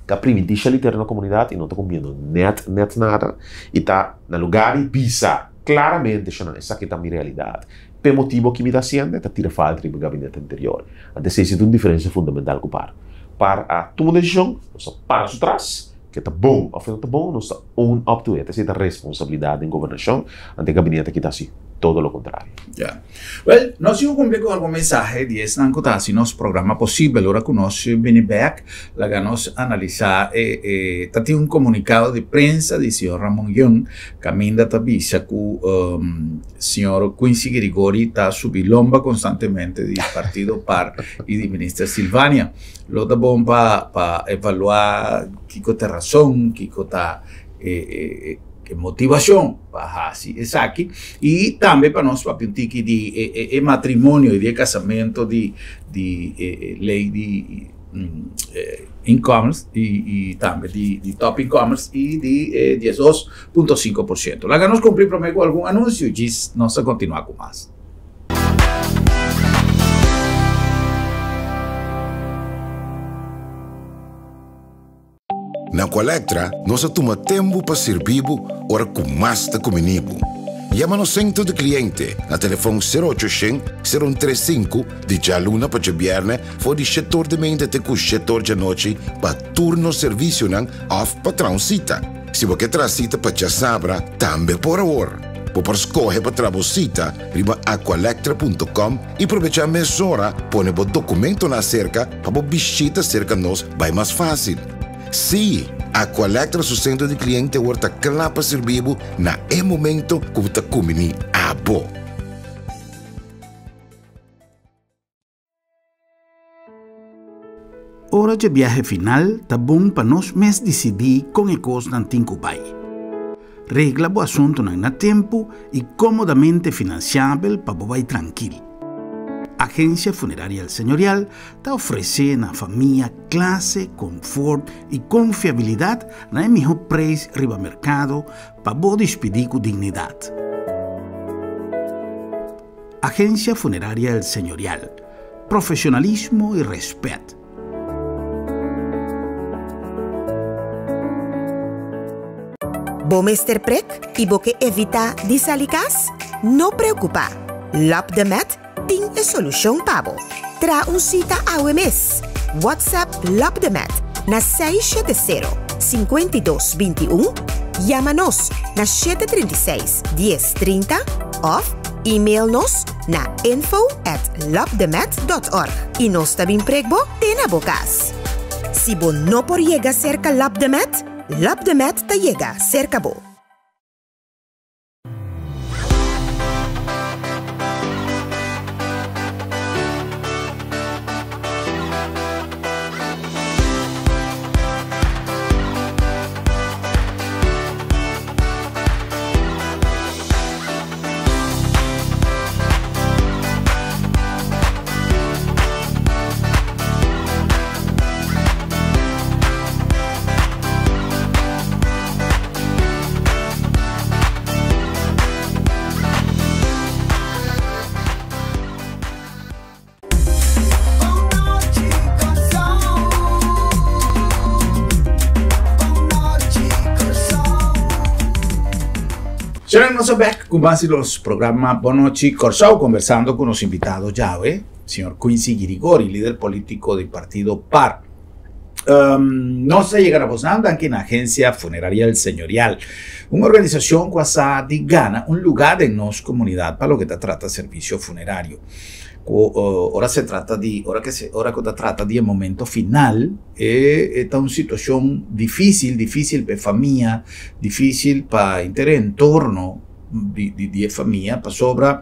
ta primintí shaliter na komunidat i no ta kumpliendo nèt nèt nada i ta na lugá di bisa klaramente shonnan esaki ta mi realidat p'e motibu aki mi ta hasiendo ta tira falta riba gabinete anterior. Antes esei ta un diferensia fundamental ku par. Par a tuma un desishon nos ta para su tras ke ta bon òf ke no ta bon nos ta own up to it esei ta responsabilidat den gobernashon ante e gabinete aki ta hasi todo lo kontrario. Ya. Wel, nos tin ku kumpli ku algun mensahe di esnan ku ta hasi nos programa posibel. Ora ku nos bini bèk, laga nos analisá e e ta tin un komunikado di prensa di señor Ramon Young kaminda ta bisa ku señor Quincy Girigori ta subi lomba konstantemente di partido par i di minister Silvania. Lo ta bon pa pa evaluá kiko ta e rason, kiko ta. E motivashon pa hasi esaki i tambe pa nos papia un tiki di e matrimonio i di e kasamento di di e lei di inkomens i tambe di top inkomens i di e 12.5%. Laga nos kumpli promé ku algun anunsio djis nos ta kontinuá ku mas. Na Aqualectra nos a tuma tempu pa sirbi bo ora ku mas ta kumini bo. Yama nos sentro di kliente na telefòn sero ocho shen, sero un tres sinku di djaluna pa djabièrnè for di shetor di meinta te ku shetor djanochi pa tur nos servisionan òf pa traha un sita. Si bo ke traha sita pa djasabra tambe por awor. Bo por skohe pa traha bo sita riba aqualectra punto com i probechá mesora pone bo dokumentonan aserka pa bo bishita serka nos bai mas fásil. Sí, Aqualectra su sentro di kliente awor ta kla pa sirbi bo na e momento ku bo ta kumbiní abo. Ora dje biahe final ta bon pa nos mes disidí kon e kosnan tin ku bai. Regla bo asuntunan na tempu i kómodamente finansiabel pa bo bai trankil. Agensia Funeraria El Señorial ta ofresé na famia klase, konfort i konfiabilidat na e mihó preis riba merkado pa bo dispidí ku dignidat. Agensia Funeraria El Señorial, Profesionalismo i respet. Bo mester prek i bo ke evitá di sali kas? No preokupá! Lap de Met tin e solushon pa bo. Traha un sita awe mes! WhatsApp Lap de Met na 670 52 21, yama nos na 736 10 30 òf email nos na info at lapdemet dot org i nos ta bin prek bo te na bo kas. Si bo no por yega serka Lapdemet, Lapdemet ta yega serka bo. Señores, nos back ku mas di los programa Bonochi Kòrsou konversando ku nos invitado djawe, señor Quincy Girigori, lider polítiko di partido par. Nos a yega na bosnan danki na Agencia Funeraria El Señorial, un organisashon ku a sa di gana un lugá den nos komunidat pa loke ta trata servisio funerario. Ku ora se trata di ora ke se ora ku ta trata di e momento final e e ta un situashon difísil, difísil pa e famia, difísil pa henter e entorno di di di e famia pasobra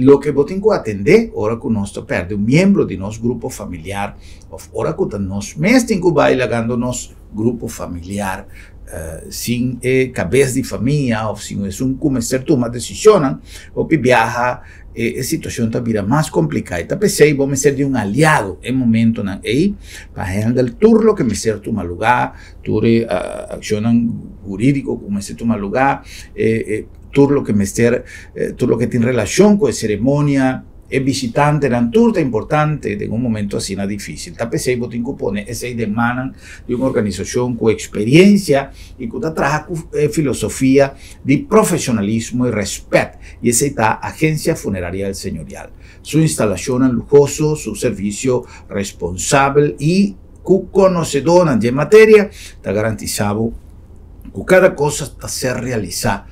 loke bo tin ku atendé ora ku nos ta pèrdè un miembro di nos grupo familiar òf ora ku ta nos mes tin ku bai lagando nos grupo familiar sin e kabes di famia òf sin esun ku mester tuma desishonnan hopi biaha e situacion ta bira mas complica y ta pesey bo mester di un aliado e momentonan ey pa handle tur loke mester tuma lugar, tur e accionnan huridico cu mester tuma lugar, tur loke mester, tur loke tin relacion cu e ceremonia, e bishitantenan, tur ta importante den un momento asina dificil. Ta pesey bo tin cu pone esey den mannan di un organisacion cu experiencia y cu ta traha cu e filosofia di profesionalismo y respet, y esey ta Agencia Funeraria El Señorial. Su instalacionnan luhoso, su servicio responsabel y cu conocedornan dje materia ta garantisa bo cu cada cosa ta ser realisa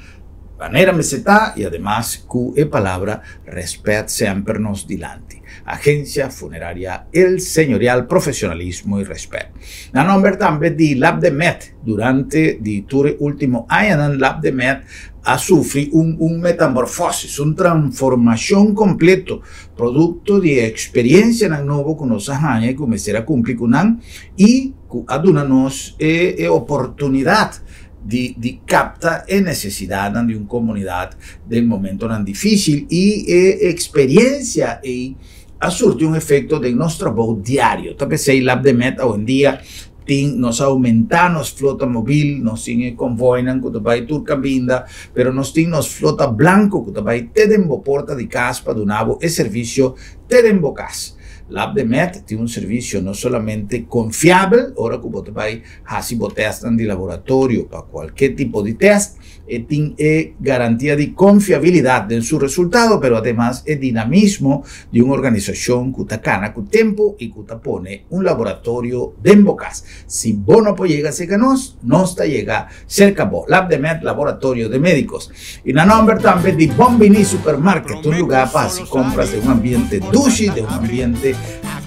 manera mester ta y ademas cu e palabra respet semper nos dilanti. Agencia Funeraria El Señorial, profesionalismo y respet. Na nomber tambe di Labdemet. Durante di tur e último añanan Labdemed a sufri un un metamorfósis, un transformashon kompleto, produkto di e eksperensianan nobo ku nos a haña i ku mester a kumpli ku nan i ku a duna nos e e oportunidat di di kapta e nesesidatnan di un komunidat den momentonan difísil i e eksperiensia ei a surti un efekto den nos trabou diario. Ta p'esei Labdemed awendia tin nos a oumentá nos flota mobil, nos tin e konvoinan ku ta bai tur kaminda, pero nos tin nos flota blanko ku ta bai te den bo porta di kas pa duna bo e servisio te den bo kas. Labdemed tin un servisio no solamente konfiabel ora ku bo ta bai hasi bo tèstnan di laboratorio pa kualke tipo di tèst, E tin e garantia di konfiabilidat den su resultado, pero ademas e dinamismo di un organisashon ku ta kana ku tempu i ku ta pone un laboratorio den bo kas. Si bo no por yega serka nos, nos ta yega serka bo. Labdemed Laboratorio de Médicos. I na nòmber tambe di Bon Bini Supermarket, un lugá pa hasi kompras den un ambiente dushi, den un ambiente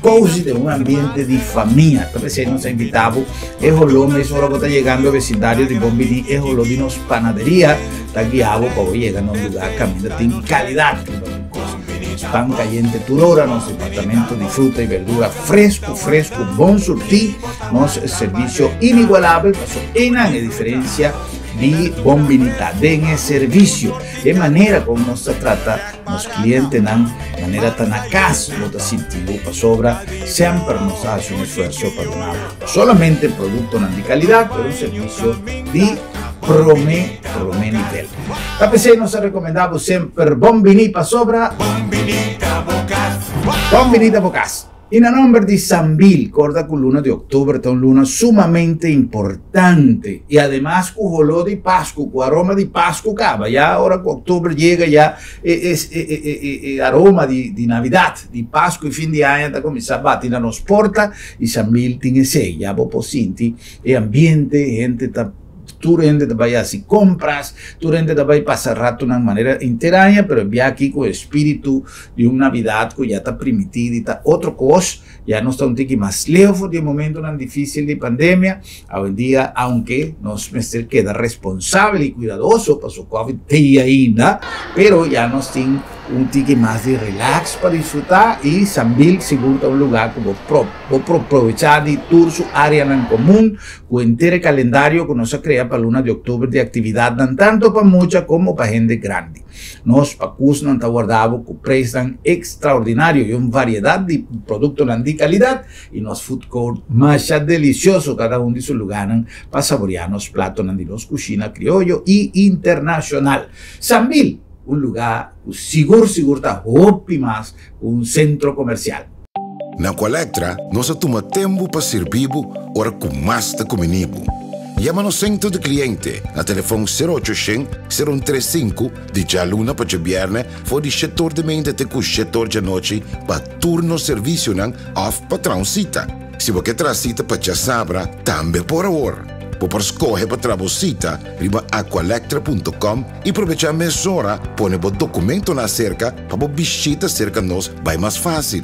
cozy, den un ambiente di famia. Ta p'esei nos a invitá bo e holó mes ora bo ta yegando e vecindario di Bon Bini, e holó di nos panaderia ta guia bo pa bo yega na un lugá kaminda tin kalidat riba tur kos. Nos pan kayente tur ora, nos departamento di fruta i berdura fresku fresku, bon surtí, nos servisio inigualabel, paso einan e diferensia di Bon Bini ta den e servisio. E manera kon nos ta trata nos klientenan manera ta na kas bo ta sinti bo pasobra semper nos ta hasi un esfuerso pa duna bo no solamente produktonan di kalidat pero un servisio di prome prome nivel. Ta p'esei nos ta rekomendá bo semper Bon Bini pasobra Bon Bini ta bo kas. Bon Bini ta bo kas. I na nomber di Sambil, corda cu luna di october ta un luna sumamente importante y ademas cu holó di Pascu, cu aroma di Pascu caba, ya ora cu october yega ya e e aroma di di Navidad, di Pascu y fin di aña ta cuminsa bati na nos porta y Sambil tin esey, ya bo por sinti e ambiente, hende ta. Tur hende ta bai hasi kompras, tur hende ta bai pasa ratonan manera henter aña, pero e bia aki ku e spiritu di un Navidat ku ya ta primití di ta otro kos, ya nos ta un tiki mas leu for di e momentonan difisil di pandemia. Awendia, aunke nos mester keda responsabel i kuidadoso paso Covid t'ei ainda, pero ya nos tin un tiki mas di relax pa disfrutá i Sambil sigur ta un lugá ku bo bo por provechá di tur su áreanan komun. Ku henter e kalendario ku nos a krea pa luna di oktober di aktividatnan tantu pa mucha komo pa hende grandi. Nos pakusnan ta warda bo ku preisnan ekstraordinario i un variedat di produktonan di kalidat i nos food court masha delisioso kada un di su lugánan pa saboriá nos platonan di nos kushina krioyo i internashonal. Sambil, un lugá ku sigur sigur ta hopi mas ku un sentro komersial. Na Aqualectra nos a tuma tempu pa sirbi bo ora ku mas ta kumini bo. Yama nos sentro di kliente na telefòn sero ocho shen, sero un tres sinku di djaluna pa djabièrnè for di shet or di meinta te ku shet or djanochi pa tur nos servisionan òf pa traha un sita. Si bo ke traha sita pa djasabra tambe por awor. Bo por skohe pa traha bo sita riba aqualectra punto com i probechá mesora pone bo dokumentonan aserka pa bo bishita serka nos bai mas fásil.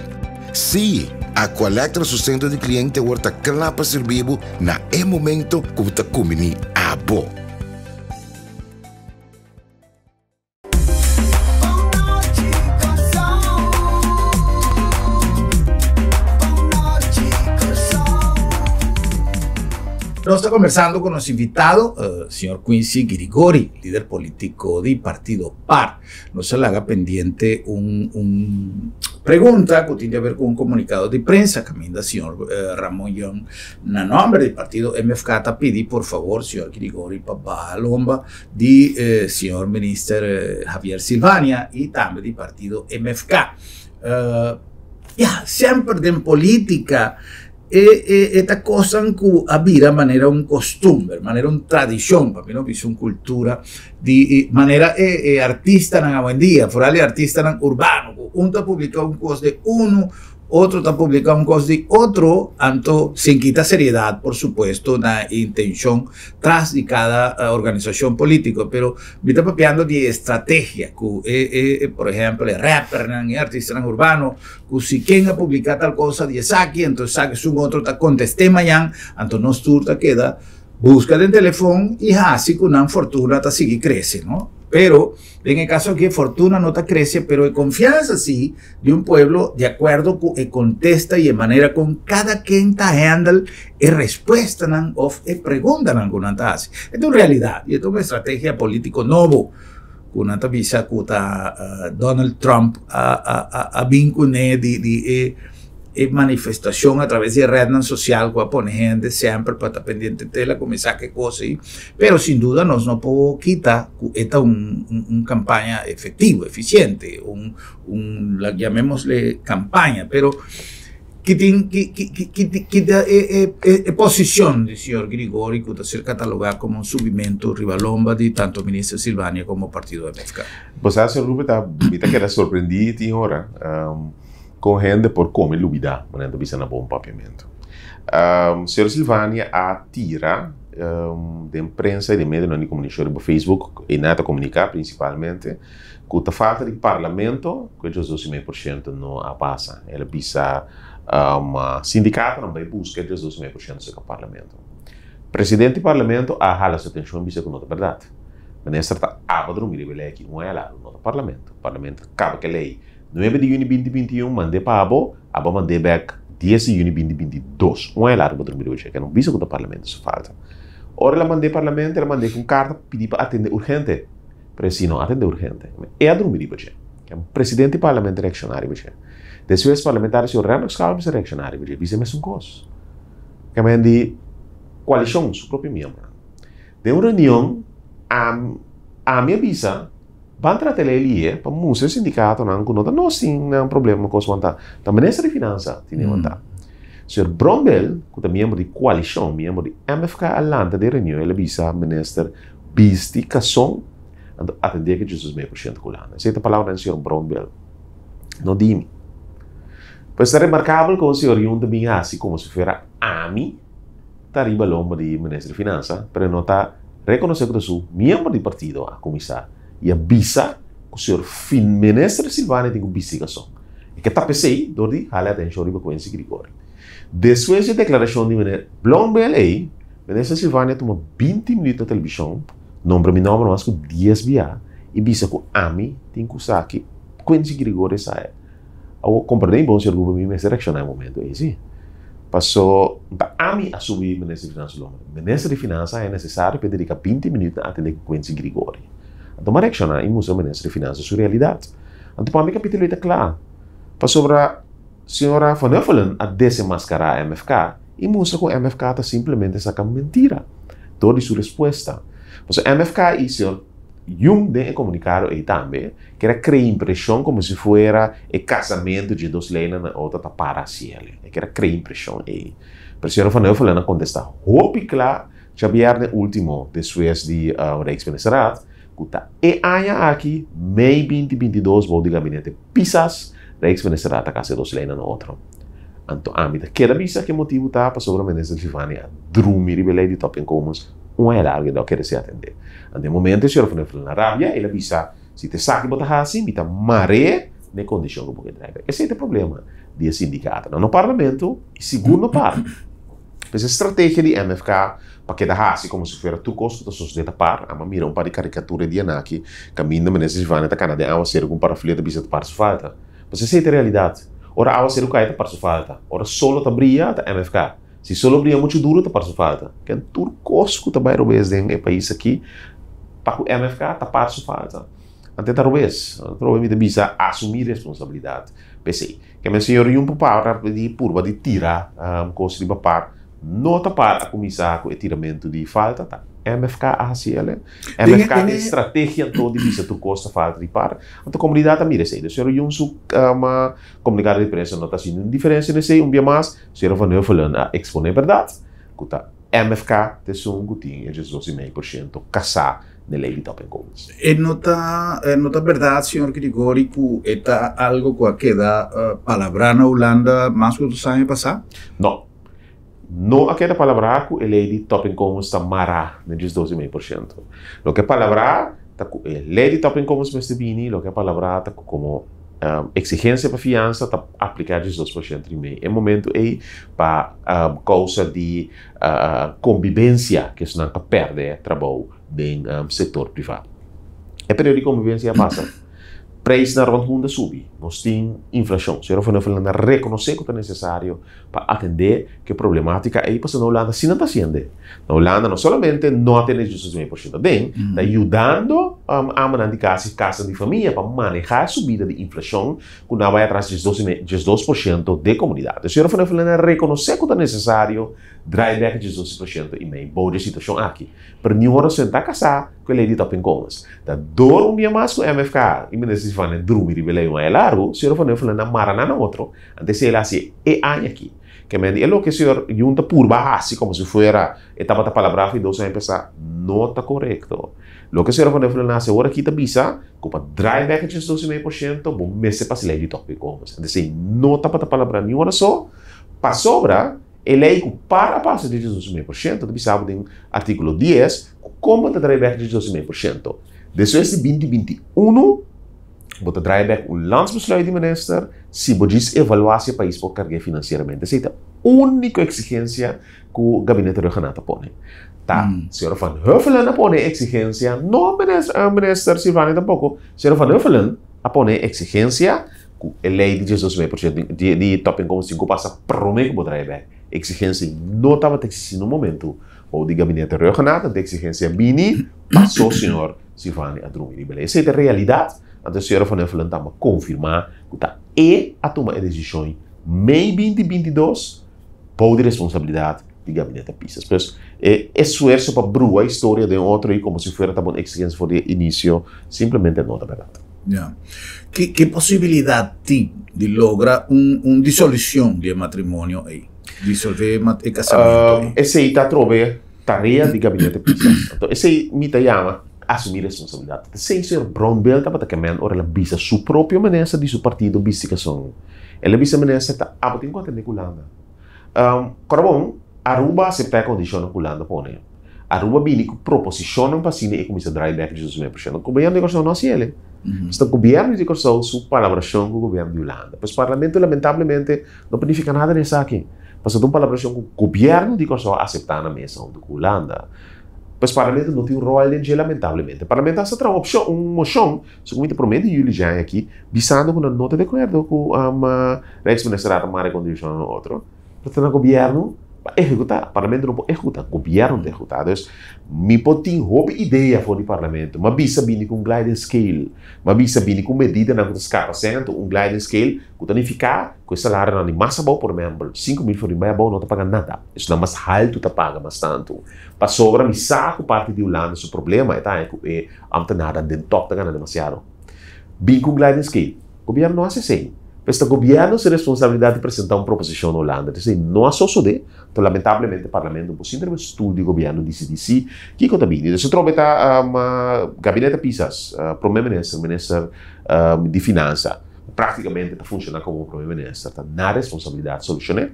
Sí, Aqualectra su sentro di kliente awor ta kla pa sirbi bo na e momento ku bo ta kumbiní abo. Nos ta kombersando ku nos invitado, señor Quincy Girigori, lider politiko di partido par. Nos a laga pendiente un un pregunta ku tin di haber ku un komunikado di prensa kaminda señor Ramon Young na nomber di partido MFK ta pidi por favor señor Girigori pa baha lomba di señor minister Javier Silvania i tambe di partido MFK. Ya, semper den politika E e e ta kosnan ku a bira manera un kostumber, manera un tradishon, pa mi no bisa un kultura, di manera e e artistanan awendia, foral e artistanan urbano, ku un ta publiká un kos di unu, otro ta publiká un kos di otro, anto sin kita seriedat por supuesto na e intenshon tras di kada organisashon polítiko, pero mi ta papiando di e estrategia ku e e por ehèmpel e rèpernan, e artistanan urbano, Ku si ken a publiká tal kosa di esaki, anto esaki esun otro ta kontest'é mañan, anto nos tur ta keda buska den telefon i hasi ku nan fortuna ta sigui krese, no? Pero, den e kaso aki, fortuna no ta krese, pero e konfiansa sí di un pueblo di akuerdo ku e kontesta i e manera kon kada ken ta handle e respuestanan òf e preguntanan ku nan ta hasi. E ta un realidat i e ta un estrategia polítiko nobo ku nan ta bisa ku ta Donald Trump a bin kuné di di e e manifestashon atraves di e rednan sosial ku a pone hende semper pa ta pendiente te el a kuminsá ku e kos ei. Pero sin duda nos no por kita ku e ta un un kampaña efektivo, efisiente, un un llamémosle kampaña, pero Ki tin ki ki ki ki ki ta e e e e posicion di señor Grigori cu ta ser cataloga como un subimento riba lomba di tanto minister Silvania como partido MFK? Bo sa, señor Rupert, ta mi ta keda sorprendí tin ora con hende por come lubida, manera nan ta bisa na bon papiamento. Señor Silvania a tira den prensa y den medionan di comunicacion riba Facebook, e nan ta comunica principalmente, Ku ta falta di parlamento ku e 12,5% no a pasa. El a bisa sindikatonan bai buska e 12,5% serka parlamento. Presidente di parlamento a hala su atenshon i bisa ku no ta bèrdat. Minister ta aba drumi riba e lei aki un aña largu, no ta parlamento. Parlamento a kaba ku e lei nuebe di yüni binti 21, mand'é pa abo, abo a mand'é bèk dies di yüni 2022. Un aña largu bo drumi riba dje, ke no bisa ku ta parlamento su falta. Ora el a mand'é parlamento, el a mand'é ku un karta pidi pa atendé urgente. Pero si no atende urgente, e a drumi riba dje. E presidente di parlamento reakshoná riba dje. Despues parlamentario señor Rennox Calmes a reakshoná riba dje, bisa e mesun kos. Kemen di koalishon su propio miembronan. Den un reunion ami a bisa ban trata e lei lihe pa mustra e sindikatonan ku no ta nos tin nan problema kos wantá, ta minister di finansa tin e wantá. Señor Brombel ku ta miembro di koalishon, miembro di MFK a lanta den reunion el a bisa minister Bisti kason, anto atendé ku Jesus 100% ku lana. Esei ta palabranan di señor Brownbill, no di mi. Pues ta remarkabel kon señor Yun ta bin hasi komo si fuera ami ta riba lomba di minister di finansa, pero e no ta rekonosé ku ta su miembro di partido a kuminsá i a bisa ku señor minister Silvania tin ku bisti kason. E ke tapa esei dor di hala e atenshon riba Quincy Grigori. Despues di e deklarashon di meneer Blombel ei, Minister Silvania tuma 20 minuut na televishon, nombra mi nomber mas ku 10 bia i bisa ku ami tin ku sa ki Quincy Gregorio sa e. Awor komprendé mi bon señor Guber mi mester reakshoná e momento ei si. Paso no ta ami a subi Minister di Finansa su nomber. Minister di Finansa a haña nesesario pa e dediká 20 minuut na atendé ku Quincy Gregorio. Anto mi a reakshoná i mustra Minister di Finansa su realidat. Anto pa mi kapitulo ei ta kla. Pasobra Señora Van Huffelen a desenmascará MFK i mustra ku MFK ta simplemente saka mentira dor di su respuesta. Pasobra MFK i señor Jung den e komunikado ei tambe kier a krea impreshon komo si fuera e kasamentu dje dos leinan na otro ta para hasiel. E kier a krea impreshon ei. Pero señora Van Huffelen a kontestá hopi kla djabièrnè último despues di Rijksministerraad ku ta e aña aki, mei 2022, bou di gabinete Pisas, Rijksminister a ataka se dos leinan na otro. Anto ami ta keda bisa ke motibu ta pasobra Minister Giovanni a drumi riba e lei di topinkomens un aña largu e no a kere ser atende. Anto e momento e señor Van Huffelen a rabia, el a bisa, si ta esaki bo ta hasi, mi ta mar'é na e kondishon ku bo ke traiba. Esei ta e problema di e sindikatonan no parlamento i sigur no par. Pues e strategia di MFK pa keda hasi komo si fuera tur kos ku ta sosodé ta par. Amo a mira un par di karikatura e dianan aki kaminda Minister Giovanni ta kana den awaseru ku un paraflia ta bisa ta par su falta. Pues esei ta e realidat. Ora awaseru kai ta par su falta. Ora solo ta bria ta MFK. Si solo bria muchu duru ta par su falta. Ken tur kos ku ta bai robes den e pais aki pa ku MFK ta par su falta. Ante ta robes. Atrobe mi ta bisa asumí responsabilidat p'esei. Ke men señor Yun por para di purba di tira kos riba par, no ta par a kuminsá ku e tiramentu di falta, ta MFK a hasi el. MFK tin strategia anto di bisa tur kos ta falta di par, anto komunidat a mira esei. Dus señor Yun su komunikado di prensa no ta hasi ningun diferensia na esei. Un bia mas, señor Van Huffelen a eksponé bèrdat ku ta MFK ta esun ku tin e 12,5% kasá den ley di topinkomens. E no ta e no ta berdad señor Grigori cu e ta algo cu a keda palabrá na Hulanda mas cu dos aña pasá? No. No a keda palabrá cu e ley di topinkomens ta mará na 12,5%. Loke a palabrá ta cu e ley di topinkomens mester bini, loke a palabrá ta cu como exigencia pa fiansa ta aplica 12,5%. E momento ey pa causa di conbibencia cu esnan ta perde trabou den sector priva. E periodo di konvivensia a pasa. Preisnan rònt mundu a subi. Nos tin inflashon. Señor Van Huffelen a rekonosé ku ta nesesario pa atendé ku e problemátika ei pasobra na Hulanda asina ta hasiende. Na Hulanda no solamente no a tene 12,5% aden, ta yudando amanan di kas i kasnan di famia pa manehá e subida di inflashon ku nan a bai atras 12% den komunidat. Señor Van Huffelen a rekonosé ku ta nesesario draai bèk e 12,5% bou di e situashon aki. Pero niun ora sentá kasá ku e lei di topinkomens. Ta dor un bia mas ku MFK i minister Silvania drumi riba e lei un aña largu, señor Van Huffelen a mara nan na otro, antes el a hasi e aña aki. Ke men di e loke señor Jun ta purba hasi komo si fuera e tabata palabrá fi 2 aña pasá no ta korekto. Loke señor Van Huffelen a hasi awor aki ta bisa ku pa draai bèk e 12,5% bo mester pasa e lei di topinkomens. Antes ei no tabata palabrá niun ora so, pasobra E lei ku para pasa di 12,5% ta bisa bo den artíkulo 10 ku kon bo ta draai bèk 12,5%. Despues di 2021 bo ta draai bèk un landsbesluit di minister si bo djis evaluá si e pais por karg'é finansieramente. Esei ta úniko eksigensia ku Gabinete Rhuggenaath ta pone. Ta señor Van Huffelen a pone e eksigensia, no minister Silvania tampoko. Señor Van Huffelen a pone e eksigensia Ku e lei di 12,5% di topinkomsten ku pasa promé ku bo trae bèk. Eksigensia no tabata eksistí na un momentu bou di gabinete Rhuggenaath, anto eksigensia bini pasó señor Silvani a drumi riba lei. Esei ta e realidat, anto señora Van Huffelen tamba konfirmá ku ta e a tuma e desishon mei 2022 bou di responsabilidat di gabinete Pisas. Pues e esfuerso pa brua historia den otro i komo si fuera tabata un eksigensia for di e inisio simplemente no ta bèrdat. Ya. Ki ki posibilidat tin di logra un un disolucion di e matrimonio ei? Disolve e mat e casamento ei? Esei ta atrobe tarea di gabinete Pisas. Anto esei mi ta yama asumi responsabilidat. Ta esei señor Brownbill tabata ke men ora el a bisa su propio minister di su partido bisti kason. El a bisa minister ta abo tin ku atende ku Hulanda. Kòrda bon, Aruba aseptá e kondishonnan ku Hulanda pone. Aruba bini ku proposishonnan pa asina e kuminsá drai bèk 12,5%. Gobièrnu di Kòrsou no hasi el. Esta gobièrnu di Kòrsou su palabrashon ku gobièrnu di Hulanda. Pues parlamento lamentablemente no por nifiká nada den esaki. Pasobra ta un palabrashon ku gobièrnu di Kòrsou a aseptá na mesa huntu ku Hulanda. Pues parlamento no tin un ròl den dje lamentablemente. Parlamento hasta traha un opshon, un moshon, segun mi ta promé di yüli dje aña aki, bisando ku nan no ta di akuerdo ku Rijksminister a mara e kontribushonnan na otro. Pero ta na gobièrnu pa ehekutá. Parlamento no por ehekutá, gobièrnu ta ehekutá. Dus, mi por tin hopi idea for di parlamento. M'a bisa bini ku un gliding scale. M'a bisa bini ku medidanan ku ta skapa sèn. Anto un gliding scale ku ta nifiká ku e salarionan di mas abou, por ehèmpel, 5000 florin bai abou no ta paga nada. Esnan mas haltu ta paga mas tantu. Pasobra mi sa ku parti di Hulanda su problema e ta haña ku e ambtenarnan den tòp ta gana demasiado. Bin ku un gliding scale. Gobièrnu no hasi esei. Pues ta gobièrnu su responsabilidat di presentá un proposishon na Hulanda. Esei no a sosodé, anto lamentablemente parlamento por sinta riba stul di gobièrnu disidí si kiko ta bini. Entonces atrobe ta Gabinete Pisas, Prome Minister, Minister di Finansa, praktikamente ta funshoná komo Prome Minister, ta nan responsabilidat solushoné.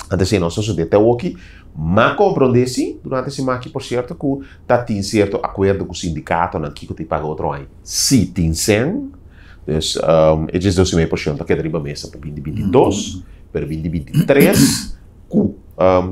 Anto esei no a sosodé te awoki. M'a komprondé si, durante e siman aki por sierto, ku ta tin sierto akuerdo ku sindikatonan kiko ta paga otro aña. Si tin sèn. Dus e 12,5% a keda riba mesa pa 2022, pero 2023 ku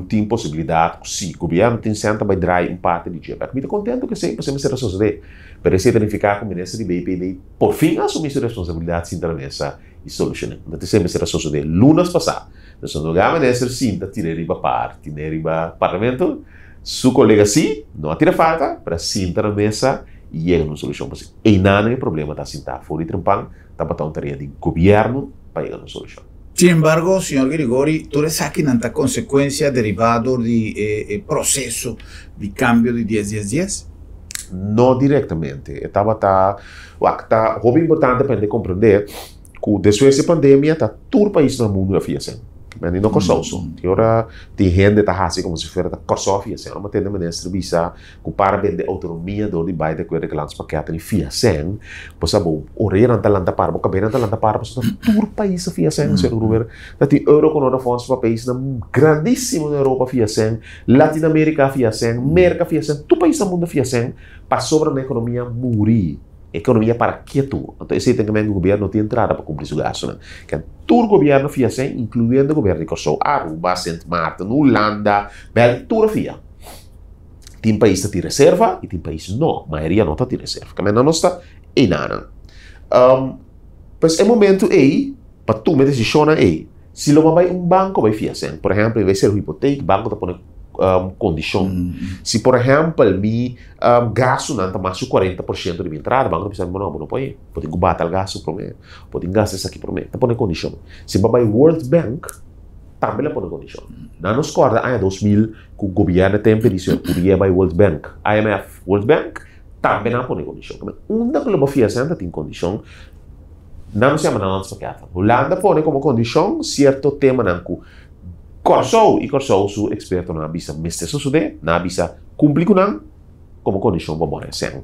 tin posibilidat ku si gobièrnu tin sèn ta bai drai un parti di dje. Mi ta kontentu ku esei pasobra mester a sosodé, pero esei ta nifiká ku minister di BPD por fin a asumí su responsabilidat sinta na mesa i solushoné. Anto esei mester a sosodé lunes pasá. Dus na lugá minister sinta tir'é riba par, tin'é riba parlamento, su kolega sí no a tira falta, pero a sinta na mesa i yega na un solushon. Pasobra einan e problema ta sintá for di trempan, tabata un tarea di gobièrnu pa yega na un solushon. Sin embargo, señor Grigori, tur esakinan ta konsekuensia derivá dor di e proseso di kambio di dies dies dies? No direktamente. E tabata, wak, ta hopi importante pa hende komprendé ku despues di pandemia ta tur pais na mundu a fia sen. Men di no Kòrsou so. Tin ora tin hende ta hasi komo si fuera ta Kòrsou a fia sen. Ora mi a tende minister bisa ku para bende outonomia dor di bai di akuerdo ku landspakket ni fia sen, bo sa bo oreanan ta lanta para, bo kabenan ta lanta para pasobra ta tur pais a fia sen, señor Gruber. Ta tin euro ku no ta fonds pa paisnan grandisimo na Europa fia sen, Latinoamerika a fia sen, Merka a fia sen, tur pais na mundu a fia sen pasobra nan ekonomia muri. Ekonomia para ketu. Anto esei ta kem'e ku gobièrnu no tin entrada pa kumpli su gastunan. Ken tur gobièrnu fia sen, inkluyendo gobièrnu di Kòrsou, Aruba, Sint Maarten, Hulanda, Bèlgika, tur a fia. Tin pais ta tin reserva i tin pais no. Mayoria no ta tin reserva. Kaminda nos ta einanan. Pues e momento ei pa tuma e desishonnan ei, si lo bo bai un banko bai fia sèn. Por ehèmpel, bai ser un hipotek, banko ta pone kondishon. Si por ehèmpel mi gastunan ta mas ku 40% di mi entrada, banko ta bisa mi, no, bo no por e. Bo tin ku bata al gastu promé. Bo tin gasta esaki promé. Ta pone kondishon. Si bo bai World Bank, tambe lo pone kondishon. Nan nos kòrda aña 2000 ku gobièrnu e tempu di señor Curié bai World Bank, IMF, World Bank, tambe nan a pone kondishon. Unda ku lo bo fia esei nan ta tin kondishon. Nan nos yama nan landspakketten. Hulanda pone komo kondishon sierto temanan ku Kòrsou i Kòrsou su ekspertonan a bisa mester sosodé, nan a bisa kumpli ku nan komo kondishon pa bo haña sèn.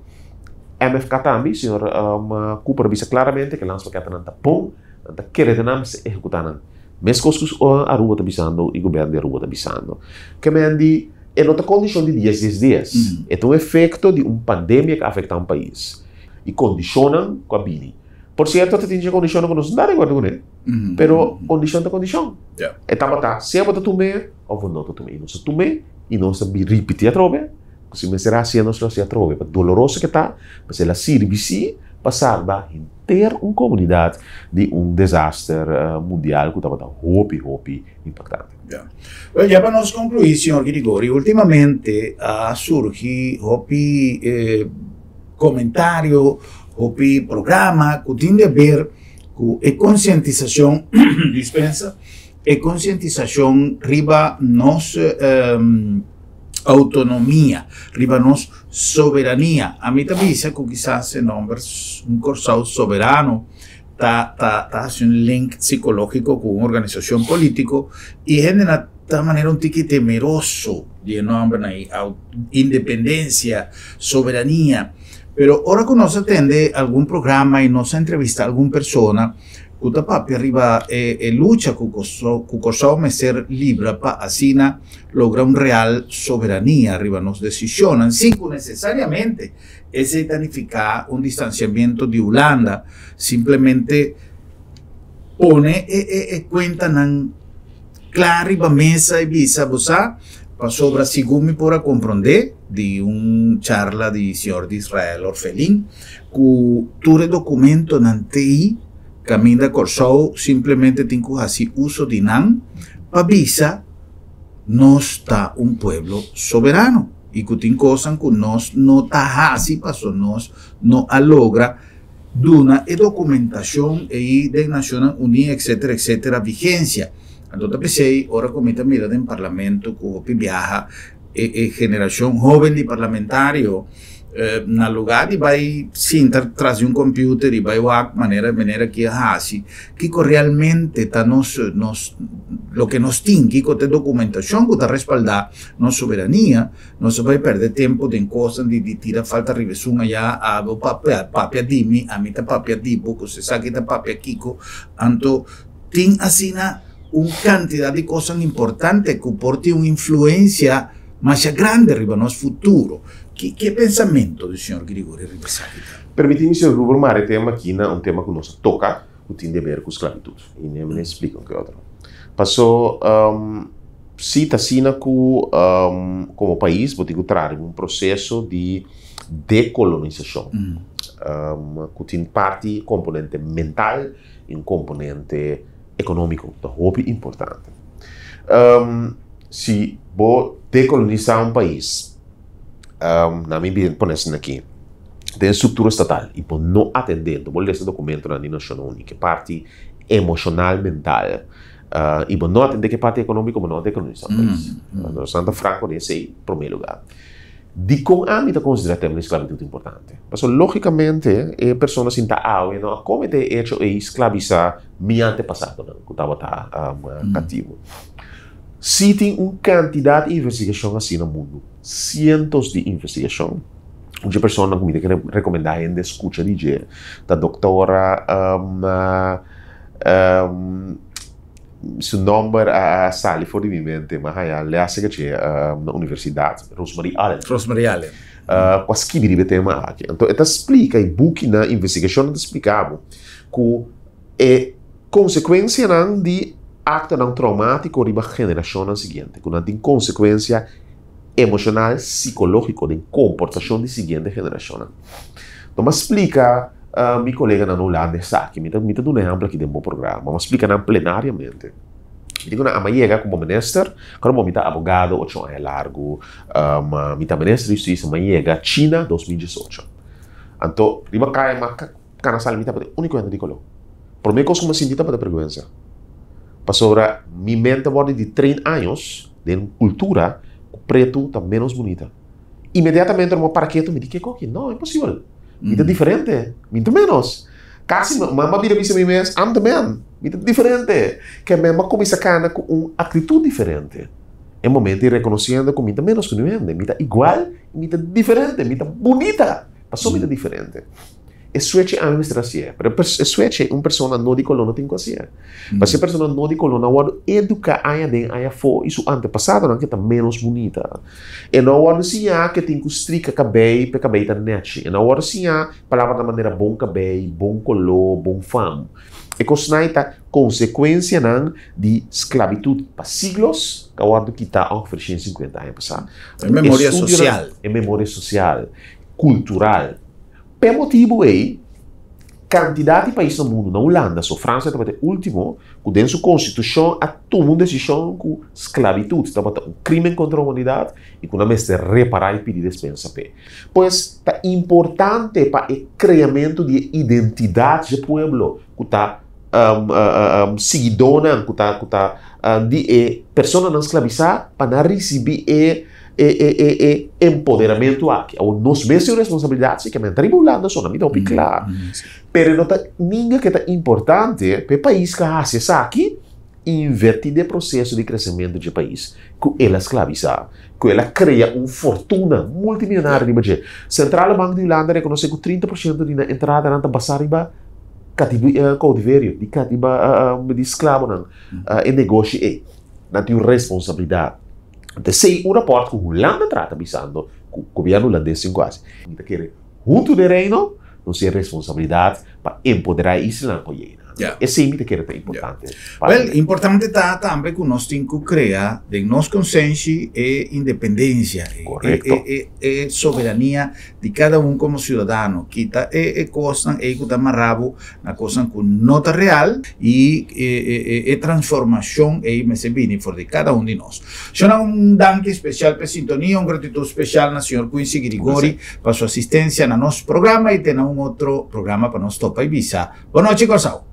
MFK tambe, señor Cooper a bisa klaramente ku e landspakketten ta bon, nan ta kere den nan, mester ehekutá nan. Meskos ku Aruba ta bisando i gobièrnu di Aruba ta bisando. Ke men di e no ta kondishon di dies dies dies. E ta un efekto di un pandemia ku a afektá un pais. I kondishonnan ku a bini. Por sierto ta tin dje kondishonnan ku nos no ta de akuerdo kuné, pero kondishon ta kondishon. E tabata sea bo ta tum'é òf bo no ta tum'é. I nos a tum'é i nos ta bin ripití atrobe ku si mester hasié nos lo hasié atrobe. Pa doloroso ke ta, pasobra el a sirbi sí pa salba henter un komunidat di un desaster mundial ku tabata hopi hopi impaktante. Well, ya pa nos konkluí, señor Girigori, últimamente a surgi hopi Komentario, Hopi programa ku tin di aber ku e konsientisashon, dispensa, e konsientisashon riba nos outonomia, riba nos soberania. Ami ta bisa ku kisas e nòmber Un Kòrsou Soberano ta ta ta hasi un link sikológiko ku un organisashon polítiko i hendenan ta manera un tiki temeroso di e nòmbernan ei, independensia, soberania. Pero ora ku nos a tende algun programa i nos a entrevista algun persona ku ta papia riba e e lucha ku ku Kòrsou mester libra pa asina logra un real soberania riba nos desishonnan, sin ku nesesariamente esei ta nifiká un distansiamiento di Hulanda, simplemente pone e e e kuentanan Kla riba mesa i bisa, Bo sa, pasobra segun mi por a komprondé di un charla di señor di Israel Orfelin, ku tur e dokumentonan t'ei kaminda Kòrsou simplemente tin ku hasi uso di nan pa bisa nos ta un pueblo soberano i ku tin kosnan ku nos no ta hasi paso nos no a logra duna e dokumentashon ei den Nashonnan Uní etcetera etcetera vigensia. Anto ta p'esei ora ku mi ta mira den parlamento ku hopi biaha e e generashon hoben di parlamentario na lugá di bai sinta tras di un computer i bai wak manera manera ki a hasi kiko realmente ta nos nos loke nos tin kiko ta e dokumentashon ku ta respaldá nos soberania. Nos a bai perde tempo den cosnan di di tira falta riba esun aya, abo papia papia di mi, ami ta papia di bo, cu esaki ta papia kico. Anto tin asina un cantidad di cosnan importante cu por tin un influencia masha grande riba nos futuro. Ki ki e pensamento di señor Grigori riba esaki ta? Permiti mi, señor Gruber, mara e tema aki na un tema cu nos a toca cu tin di haber cu sclavitud. Y mi a splica un ke otro. Paso. Sí ta asina ku komo pais bo tin ku traha riba un proseso di dekolonisashon ku tin parti komponente mental i un komponente ekonómiko ku ta hopi importante. Si bo dekolonisá un pais, na mi bira pone asina aki, den struktura estatal i bo no atendé, bo lesa dokumentonan di Nashonnan Uní ku e parti emoshonal mental. I bo no atende ku e parti ekonómiko, bo no a dekolonisa un pais. Nos nan ta franko den esei promé lugá. Dikon ami ta konsiderá tema di sklabitut importante? Pasobra lógikamente e persona sinta awe no a kometé e echo ei sklabisá mi antepasadonan ku tabata katibu. Sí tin un kantidat di investigashon asina na mundu, sientos di investigashon. Un dje personanan ku mi ta kere rekomendá hende skucha di dje ta doktora Su nomber a sali for di mi mente, ma haya les e caché na universidad, Rosemarie Allen. Rosemarie Allen. Cu a skibi riba e tema aki. Anto e ta splica, e bukinan, investigacionnan ta splica bo cu e consecuencianan di actonan traumatico riba generacionnan siguiente, cu nan tin consecuencia. emoshonal, sikológiko den komportashon di siguiente generashonnan. Lo mi a splika mi koleganan na Hulanda esaki. Mi ta mi ta duna ehèmpel aki den bo programa. Mi a splika nan plenariamente. Mi di ku nan a mi a yega komo minister, kòrda bo mi ta abogado ocho aña largu, mi ta minister di hustisia, mi a yega China 2018. Anto riba kaya mi a kana sali mi tabata e úniko hende di koló. Promé kos ku mi a sinti tabata bergwensa. Pasobra mi mente a wòrdu di train años den kultura ku pretu ta ménos bunita. Inmediatamente mi a para ketu, mi di, Kiko aki? No, imposibel. Mi ta diferente. Mi ta ménos. Kasi mi a bira bisa mi mes, I'm the man. Mi ta diferente. Ke mi a kuminsá kana ku un aktitut diferente. E momento di rekonosiendo ku mi ta ménos ku niun hende. Mi ta igual i mi ta diferente. Mi ta bunita pasobra mi ta diferente. E switch ami mester hasié, pero e switch un persona no di koló no tin ku hasié. Pasobra e persona no di koló no a wòrdu eduká aña den aña afó i su antepasadonan ke ta ménos bunita. E no a wòrdu siñá ke tin ku strika kabei pa e kabei ta nèchi. E no a wòrdu siñá palabranan manera bon kabei, bon koló, bon fam. E kosnan ei ta konsekuensianan di sklabitut pa siglos ku a wòrdu kitá ongeveer 150 aña pasá. E memoria sosial. E memoria sosial, kultural. P'e motibu ei, kantidat di pais na mundu, na Hulanda, so Fransia tabata e último, ku den su konstitushon a tuma un desishon ku sklabitut tabata un krímen kontra humanidat i ku nan mester repará i pidi despensa p'e. Pues, ta importante pa e kreamentu di e identidat dje pueblo ku ta siguidónan, ku ta ku ta di e personanan sklabisá pa nan risibí e E e e e empoderamentu aki. Awor nos mes tin un responsabilidat si ke men ta riba Hulanda so, nan mi ta hopi kla. Pero no ta ninga ke ta importante pa e pais ke a hasi esaki inverti den e proseso di kresementu dje pais ku el a sklabisá, ku el a krea un fortuna multimilionario riba dje. Sentrale Bank di Hulanda a rekonosé ku 30% di nan entradanan ta basá riba katibu koutiverio, di katiba di sklabonan, e negoshi ei. Nan tin un responsabilidat. Anto esei un rapòrt ku Hulanda trata bisando ku gobièrnu hulandes tin ku hasi. Mi ta kere huntu den Reino nos tin e responsabilidat pa empoderá e islanan ku yei nan. Esei mi ta kere ta importante. Wèl, importante ta tambe ku nos tin ku krea den nos konsenshi e independensia, e soberania di kada un komo siudadano. Kita e kosnan ei ku ta mará bo na kosnan ku no ta real i e transformashon ei mester bini for di kada un di nos. Shona un danki spesial p'e sintonia, un gratitut spesial na señor Quincy Girigori pa su asistensia na nos programa i te na un otro programa pa nos topa i bisa. Bonochi Kòrsou!